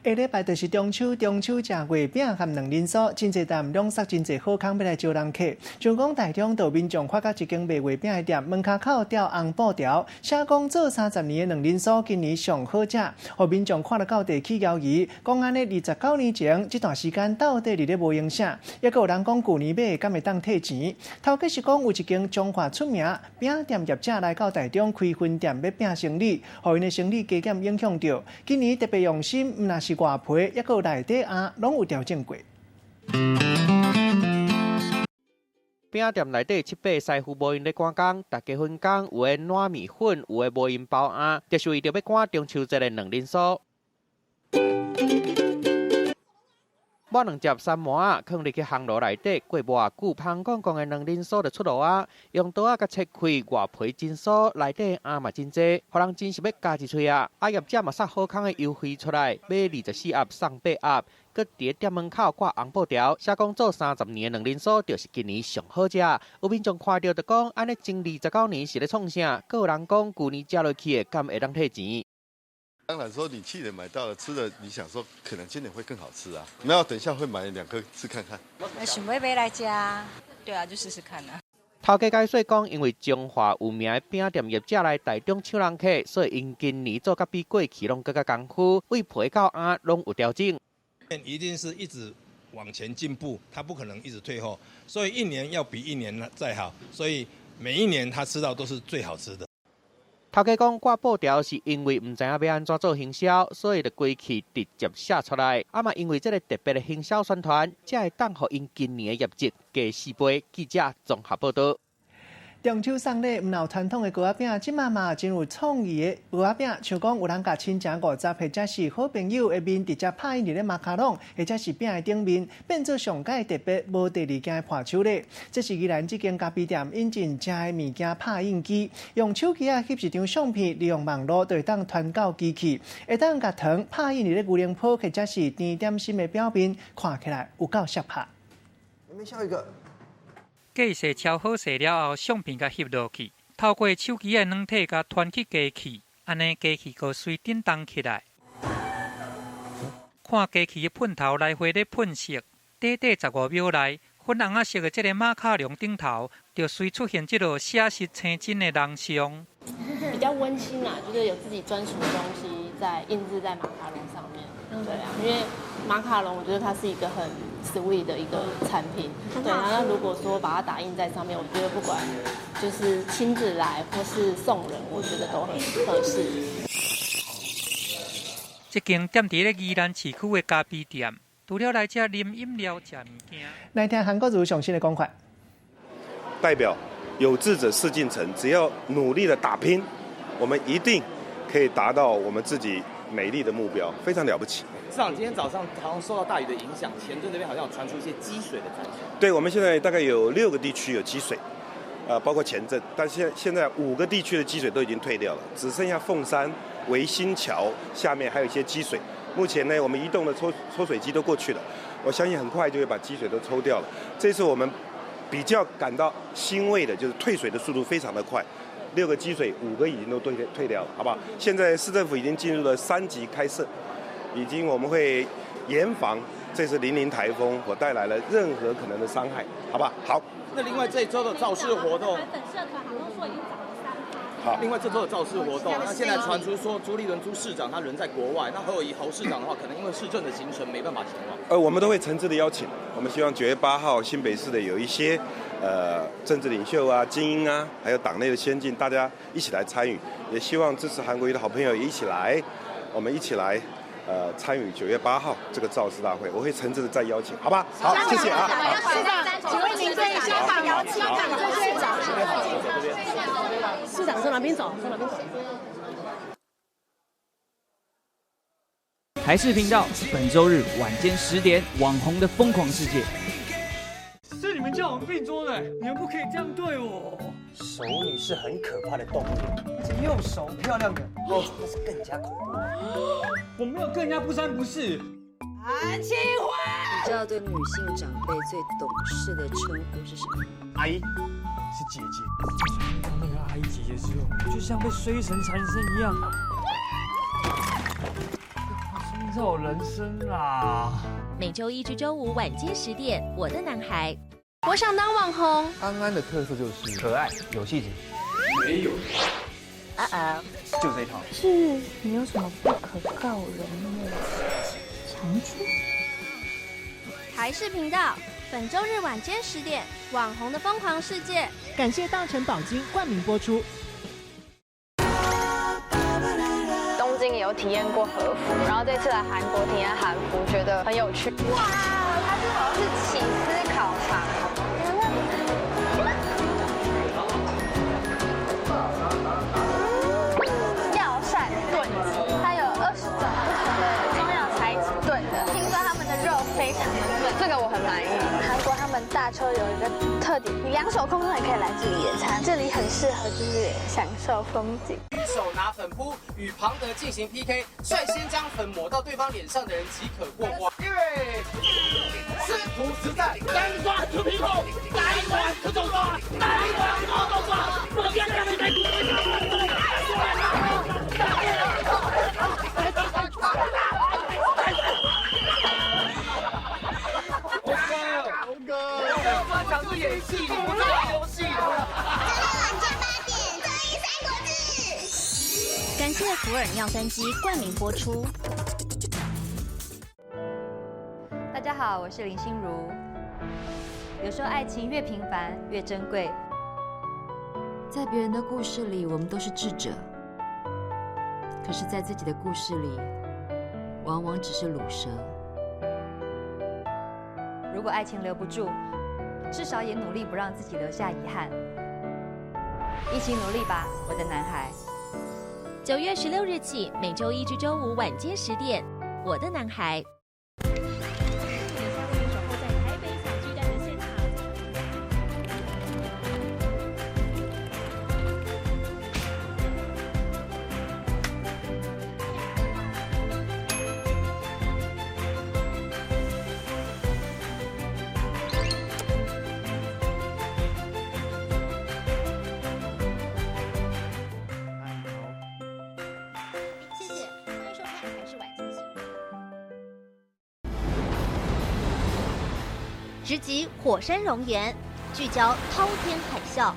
下礼拜就是中秋，中秋食月饼和卵仁酥，真济店拢塞真济好康欲来招人客。像讲台中就民众发觉一间卖月饼的店，门跤口吊红布条，写讲做30年的卵仁酥，今年上好食，予民众看了到地起交疑，讲按呢29年前这段时间到底伫咧无闲啥？犹阁有人讲旧年买的敢会当退钱？头家是讲有一间彰化出名饼店业者来到台中开分店欲拼生意，予𪜶的生意加减影响著。今年特别用心，毋但是外皮，犹阁有内底餡，拢有调整过。饼店内底七八个师傅无闲咧赶工，大家分工，有的抿面粉，有的无闲包餡，就是为著欲赶中秋节的卵仁酥。抹两只三碗仔，囥入去烘炉内底，过无偌久，芳讲讲的卵仁酥就出炉啊！用刀仔共切开，外皮真酥，内底餡嘛真济，予人真是欲咬一喙啊！啊，业者嘛撒好康的优惠出来，买24盒送8盒，阁伫店门口挂红布条，写讲做30年的卵仁酥就是今年上好食。有民众看著就讲，按呢前29年是咧创啥？阁有人讲，旧年食落去的，敢会当退钱？当然说，你去年买到了吃的，你想说可能今年会更好吃啊？没有，等一下会买2颗吃看看。想欲买来食，对啊，就试试看啊。头家解说讲，因为彰化有名的饼店业者来台中抢人客，所以𪜶今年做甲比过去拢阁较功夫，对皮到餡拢有调整。一定是一直往前进步，他不可能一直退后，所以一年要比一年再好，所以每一年他吃到都是最好吃的。头家讲挂布条是因为毋知影欲按怎做行销，所以就规气直接写出来。啊嘛，因为这个特别的行销宣传，才会当予𪜶今年的业绩加4倍。记者综合报道。中秋送礼，毋但传统的糕仔饼，这马嘛真有创意的糕仔饼，像讲有人共亲情50或者是好朋友的面直接拍印伫咧马卡龙，或者是饼的顶面，变做上盖特别无第二件的伴手礼。这是宜兰这间咖啡店引进遮的物件拍印机，用手机仔翕一张相片，利用网路就会当传到机器，会当共糖拍印伫咧牛奶泡或者是甜点心的表面，看起来有够适合。你们笑一个。计势超好势了后，相片共翕落去，透过手机的软体共传去机器，按呢机器阁随振动起来。看机器的喷头来回咧喷色，短短15秒内，粉红仔色的这个马卡龙顶头，就随出现这个写实青真的人像。比较温馨啊，就是有自己专属的东西在印制在马卡龙上面。对啊，因为马卡龙我觉得它是一个很 sweet 的一个产品，对啊。那如果说把它打印在上面，我觉得不管就是亲自来或是送人，我觉得都很合适。这间店伫咧宜兰市区的咖啡店，除了来遮啉饮料、食物件。来听韩国瑜上新的讲法，代表有志者事竟成，只要努力的打拼，我们一定可以达到我们自己美丽的目标，非常了不起。市长，今天早上好像受到大雨的影响，前镇这边好像有传出一些积水的灾情。对，我们现在大概有6个地区有积水，包括前镇，但现在5个地区的积水都已经退掉了，只剩下凤山、维新桥下面还有一些积水。目前呢，我们移动的抽水机都过去了，我相信很快就会把积水都抽掉了。这次我们比较感到欣慰的就是退水的速度非常的快。6个积水，5个已经都退掉了，好不好？现在市政府已经进入了3级开设，已经我们会严防这次零零台风所带来的任何可能的伤害，好不好？好。那另外这一周的造势活动，粉社团好像说已经涨了3%，好。另外这周的造势活动，那现在传出说朱立伦朱市长他人在国外，那侯友宜侯市长的话，可能因为市政的行程没办法前往。我们都会诚挚的邀请，我们希望9月8号新北市的有一些政治领袖啊、精英啊，还有党内的先进，大家一起来参与，也希望支持韩国瑜的好朋友也一起来，我们一起来参与9月8号这个造势大会，我会诚挚的再邀请，好吧？好，谢谢啊。市长，请问您对香港邀请这些市长从哪边走？从哪边走？台视频道本周日晚间10点，网红的疯狂世界。是你们叫我们并桌的，你们不可以这样对我。熟女是很可怕的动物，而且又熟漂亮的，哦，那是更加恐怖。我没有跟人家不三不四。韩清华，你知道对女性长辈最懂事的称呼是什么？阿姨，是姐姐。遇到那个阿姨姐姐之后，就像被衰神缠身一样。创造人生啊！每周一至周五晚间10点，我的男孩。我想当网红。安安的特色就是可爱有气质，没有，啊啊，就这一套。是你有什么不可告人的长处？台视频道本周日晚间10点，《网红的疯狂世界》。感谢大成宝金冠名播出。东京也有体验过和服，然后这次来韩国体验韩服，觉得很有趣。哇，它这好像是起司烤肠。药膳炖鸡，它有20种不同的中药材一起炖的。听说他们的肉非常的嫩，这个我很满意。韩国他们大邱有一个特点，你两手空空也可以来这里野餐，这里很适合就是享受风景。手拿粉扑与庞德进行 PK，率先将粉抹到对方脸上的人即可过关。因为师徒实战，单抓出屁股，单抓出动作，单抓出动作，我今天来。洪哥，我专长是演戏，你不是玩游戏。感谢福尔尿酸机冠名播出。大家好，我是林心如。有时候爱情越平凡越珍贵。在别人的故事里，我们都是智者；可是，在自己的故事里，往往只是鲁蛇。如果爱情留不住，至少也努力不让自己留下遗憾。一起努力吧，我的男孩。9月16日起，每周一至周五晚间十点，《我的男孩》。在台北小巨蛋的现场。谢谢，欢迎收看台视晚间新闻。直击火山熔岩，聚焦滔天海啸，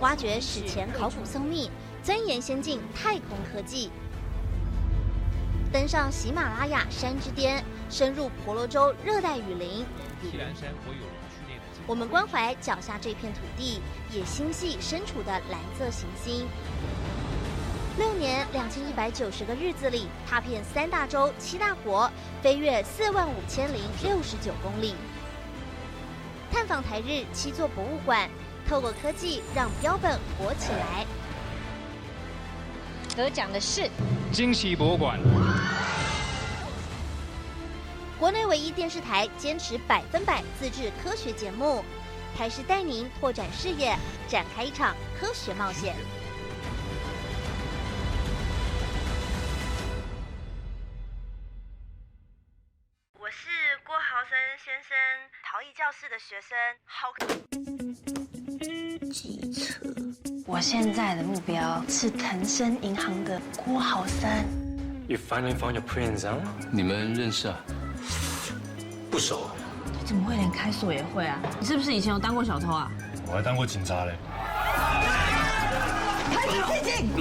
挖掘史前考古僧秘，钻研先进太空科技，登上喜马拉雅山之巅，深入婆罗洲热带雨林。我们关怀脚下这片土地，也心系身处的蓝色行星。6年2190个日子里，踏遍三大洲七大国，飞越45,069公里。探访台日七座博物馆，透过科技让标本活起来。得奖的是惊喜博物馆。国内唯一电视台坚持100%自制科学节目，台视带您拓展视野，展开一场科学冒险。我是郭豪森先生陶艺教室的学生，好。机车。我现在的目标是腾生银行的郭豪森。 You finally found your prince, huh? 你们认识啊？不熟。你怎么会连开锁也会啊？你是不是以前有当过小偷啊？我还当过警察嘞。開始進行。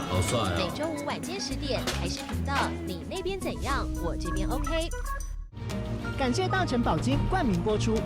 好帥啊！每週五晚間10點，台視頻道，你那邊怎樣，我這邊 OK。感謝大成寶金冠名播出。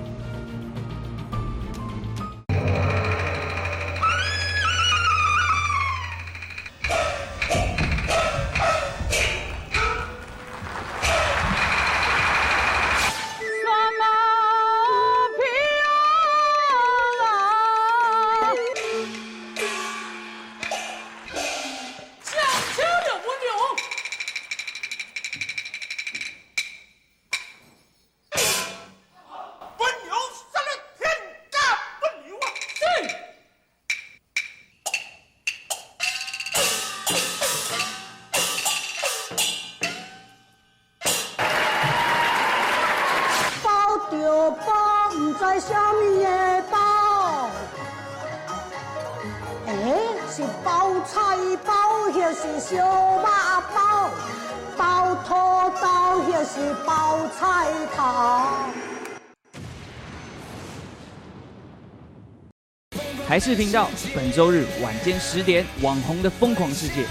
台視頻道本週日晚間10點，網紅的瘋狂世界。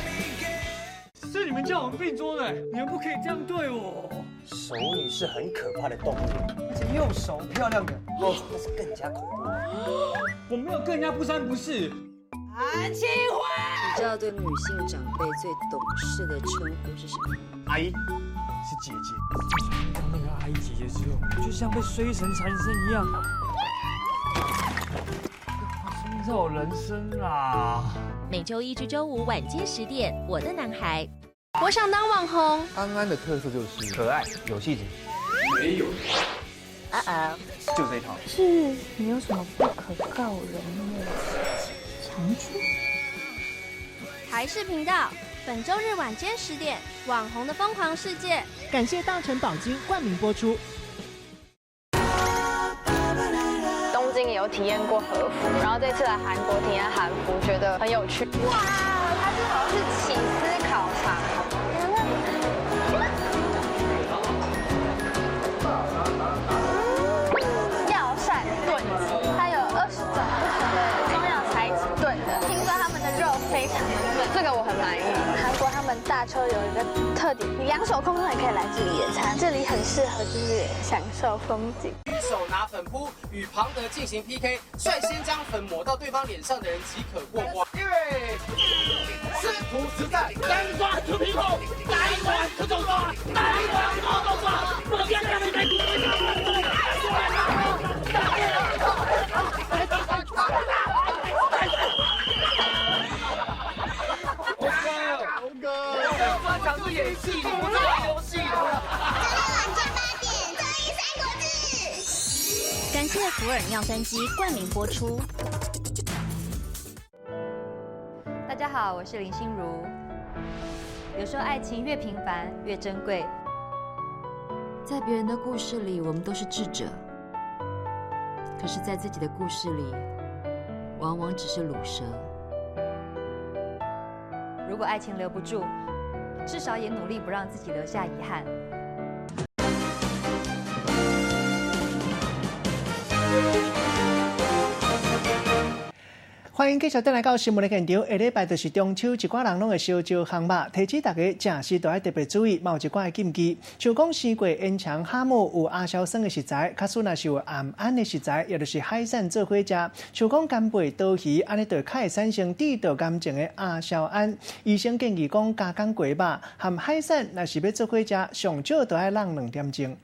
是你們叫我們併桌的，你們不可以這樣對我。熟女是很可怕的動物，而且又熟漂亮的，哦，那是更加恐怖。我沒有跟人家不三不四。安慶輝，你知道對女性長輩最懂事的稱呼是什麼？阿姨，是姐姐。當那個阿姨姐姐之後，就像被衰神纏身一樣。這我人生啊！每週一至週五晚間10點，我的男孩，我想當網紅。安安的特色就是可愛、有氣質，沒有，啊啊，就這一套。是你有什麼不可告人的長處？台視頻道本週日晚間10點，網紅的瘋狂世界。感謝大成寶金冠名播出。東京也有體驗過和服，然後這次來韓國體驗韓服，覺得很有趣。哇，它這好像是起司烤腸。藥膳燉雞，它有20種不同的中藥材一起燉的。聽說他們的肉非常的嫩，這個我很滿意。韓國他們大邱有一個特點，你兩手空空也可以來這裡野餐，這裡很適合就是享受風景。手拿粉撲與龐德進行 PK，率先將粉抹到對方臉上的人即可過關。因為師徒實戰，單抓出屁股，單抓出動作，單抓出動作，我今日你我哥，我專長是演戲，你不是玩遊戲的。感謝福爾尿酸機冠名播出。大家好，我是林心如。有時候愛情越平凡越珍貴。在別人的故事裡，我們都是智者；可是，在自己的故事裡，往往只是魯蛇。如果愛情留不住，至少也努力不讓自己留下遺憾。歡迎繼續轉來到新聞的現場。下禮拜就是中秋，一寡人攏會燒燒烘肉，提醒大家食時都愛特別注意，嘛有一寡的禁忌。像講生過煙腸哈姆有亞硝酸的食材，假使若是有頷胺的食材，也就是海產做伙食。像講干貝、刀魚，按呢就較會產生致到癌症的亞硝胺。醫生建議講，加工過肉含海產，若是欲做伙食，上少都愛櫳2點鐘。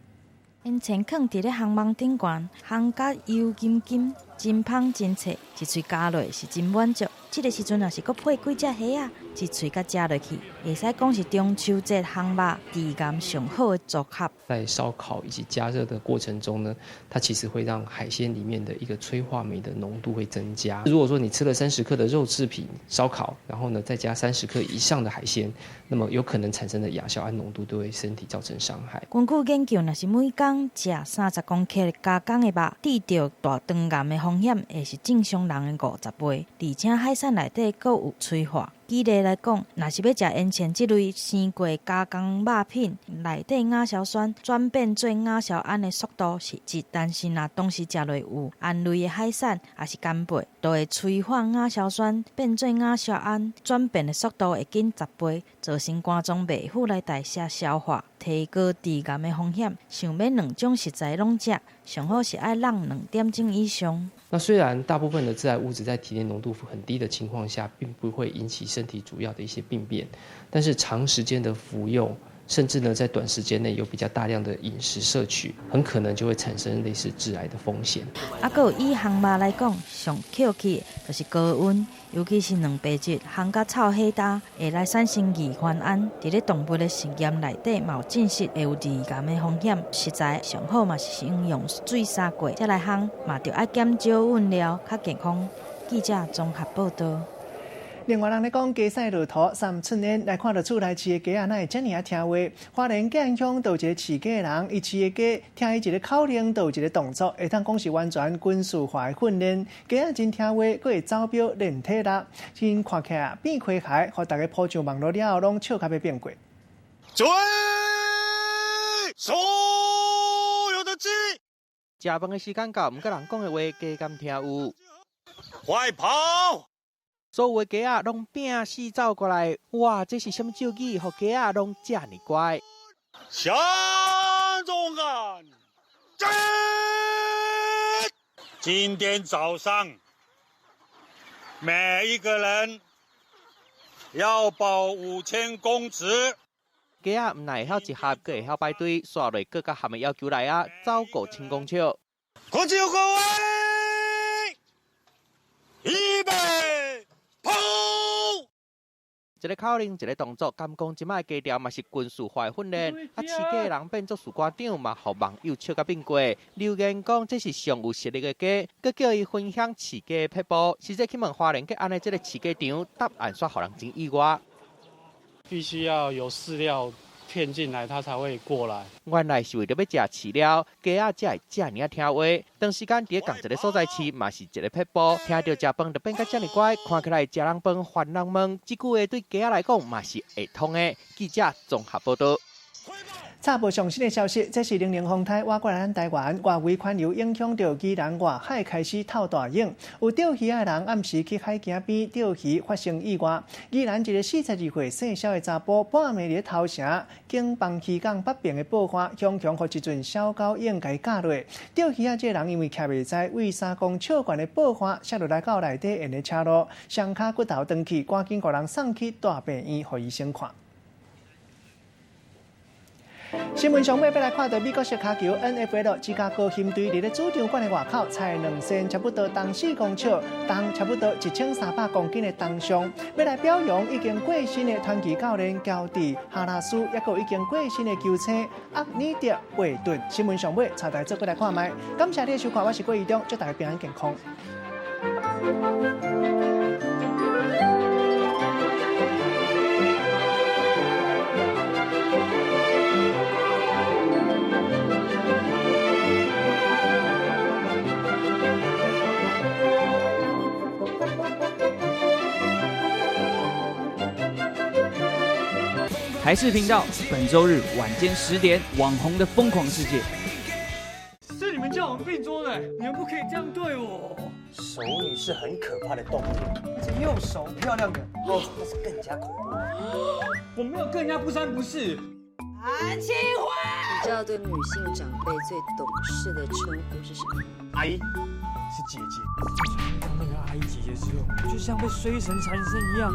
煙腸囥佇咧烘網頂懸，烘甲油金金，真芳真脆，一喙咬落是真滿足。這个時陣若是閣配幾隻蝦仔，一喙共食落去，會使講是中秋節烘肉致癌上好的組合。在燒烤以及加熱的過程中呢，它其實會讓海鮮裡面的一個催化酶的濃度會增加。如果說你吃了30克的肉製品燒烤，然後呢再加30克以上的海鮮，那麼有可能產生的亞硝胺濃度都對身體造成傷害。根據研究，若是每工食30公克加工的肉，致著大腸癌的風險會是正常人的50倍，而且海產內底閣有催化，举例来讲，若是欲食烟肠这类生过加工肉品，内底亚硝酸转变做亚硝胺的速度是一，但是若同时食落有胺类的海产，抑是干贝，就会催化亚硝酸变做亚硝胺转变的速度会紧10倍，造成肝脏袂赴来代谢消化，提高致癌的风险。想欲两种食材拢食，上好是爱櫳2点钟以上。那虽然大部分的致癌物质在体内浓度很低的情况下，并不会引起身体主要的一些病变，但是长时间的服用，甚至呢在短时间内有比较大量的饮食摄取，很可能就会产生类似致癌的风险。啊，阁有以烘肉来讲，上扣去就是高温，尤其是两白质烘甲臭火焦，会来产生二环胺。伫咧动物的实验内底，嘛有证实会有致癌的风险。食材上好嘛是先用水杀过，才来烘，嘛著爱减少运料，较健康。记者综合报道。另外，人咧讲鸡屎落土三寸烟，来看到厝内饲的鸡仔，哪会遮尔仔听话？花莲建安乡就有一个饲鸡的人，伊饲的鸡听伊一个口令，就有一个动作，会当讲是完全军事化的训练。鸡仔真听话，阁会走标练体力，真看起来变诙谐，予大家铺上网路了后，拢笑甲欲变过。追所有的鸡。食饭的时间到，毋过人讲的话，鸡敢听有？快跑！所有的鸡仔拢拼死走过来，哇！这是啥物咒语？予鸡仔拢遮尔乖。向总安，今天早上，每一个人要跑5000公尺。鸡仔毋但会晓集合，阁会晓排队，煞落阁较合的要求来啊，走5000公尺。国球各位，预备！跑！一个口令，一个动作，敢讲这摆鸡调嘛是军事化训练。啊，饲鸡的人变做士官长嘛，予网友笑甲变过。留言讲这是上有实力的鸡，阁叫伊分享饲鸡的撇步。实际去问花莲吉安的这个饲鸡场，答案煞予人真意外。必须要有饲料骗进来，它才会过来。原来是为著欲食饲料，鸡仔才会遮尔仔听话。长时间伫仝一个所在饲，嘛是一个撇步。听著食饭就变甲遮尔乖，看起来食人饭烦人问，这句话对鸡仔来讲嘛是会通的。记者综合报道。插播上新的消息，这是零零风台挖过来咱台湾外围环流影响到宜兰外海开始透大影，有钓鱼的人暗时去海墘边钓鱼，发生意外。宜兰一个42岁姓萧的查埔，半暝伫头城景邦渔港北边的报花，雄雄予一阵小狗鹰共咬落。钓鱼仔这个人因为徛袂知，为3公尺悬的报花摔落来到内底沿的车路，双跤骨头断去，赶紧予人送去大病院予医生看。新闻上尾欲来看到美国式跤球 NFL 芝加哥鹰队伫咧主场馆的外口，踩2000差不多重4公尺，重差不多1300公斤的铜像，欲来表扬已经过身的传奇教练乔治哈拉斯，抑阁有已经过身的球星阿尼德韦顿。新闻上尾，带大家做伙来看觅。感谢你的收看，我是郭怡中，祝大家平安健康。台视频道本周日晚间10点，网红的疯狂世界。是你们叫我们并桌的，你们不可以这样对我。熟女是很可怕的动物，而且又熟漂亮的，哦，那是更加恐怖。我没有跟人家不三不四。安庆辉，你知道对女性长辈最懂事的称呼是什么？阿姨，是姐姐。当那个阿姨姐姐之后，就像被衰神缠身一样。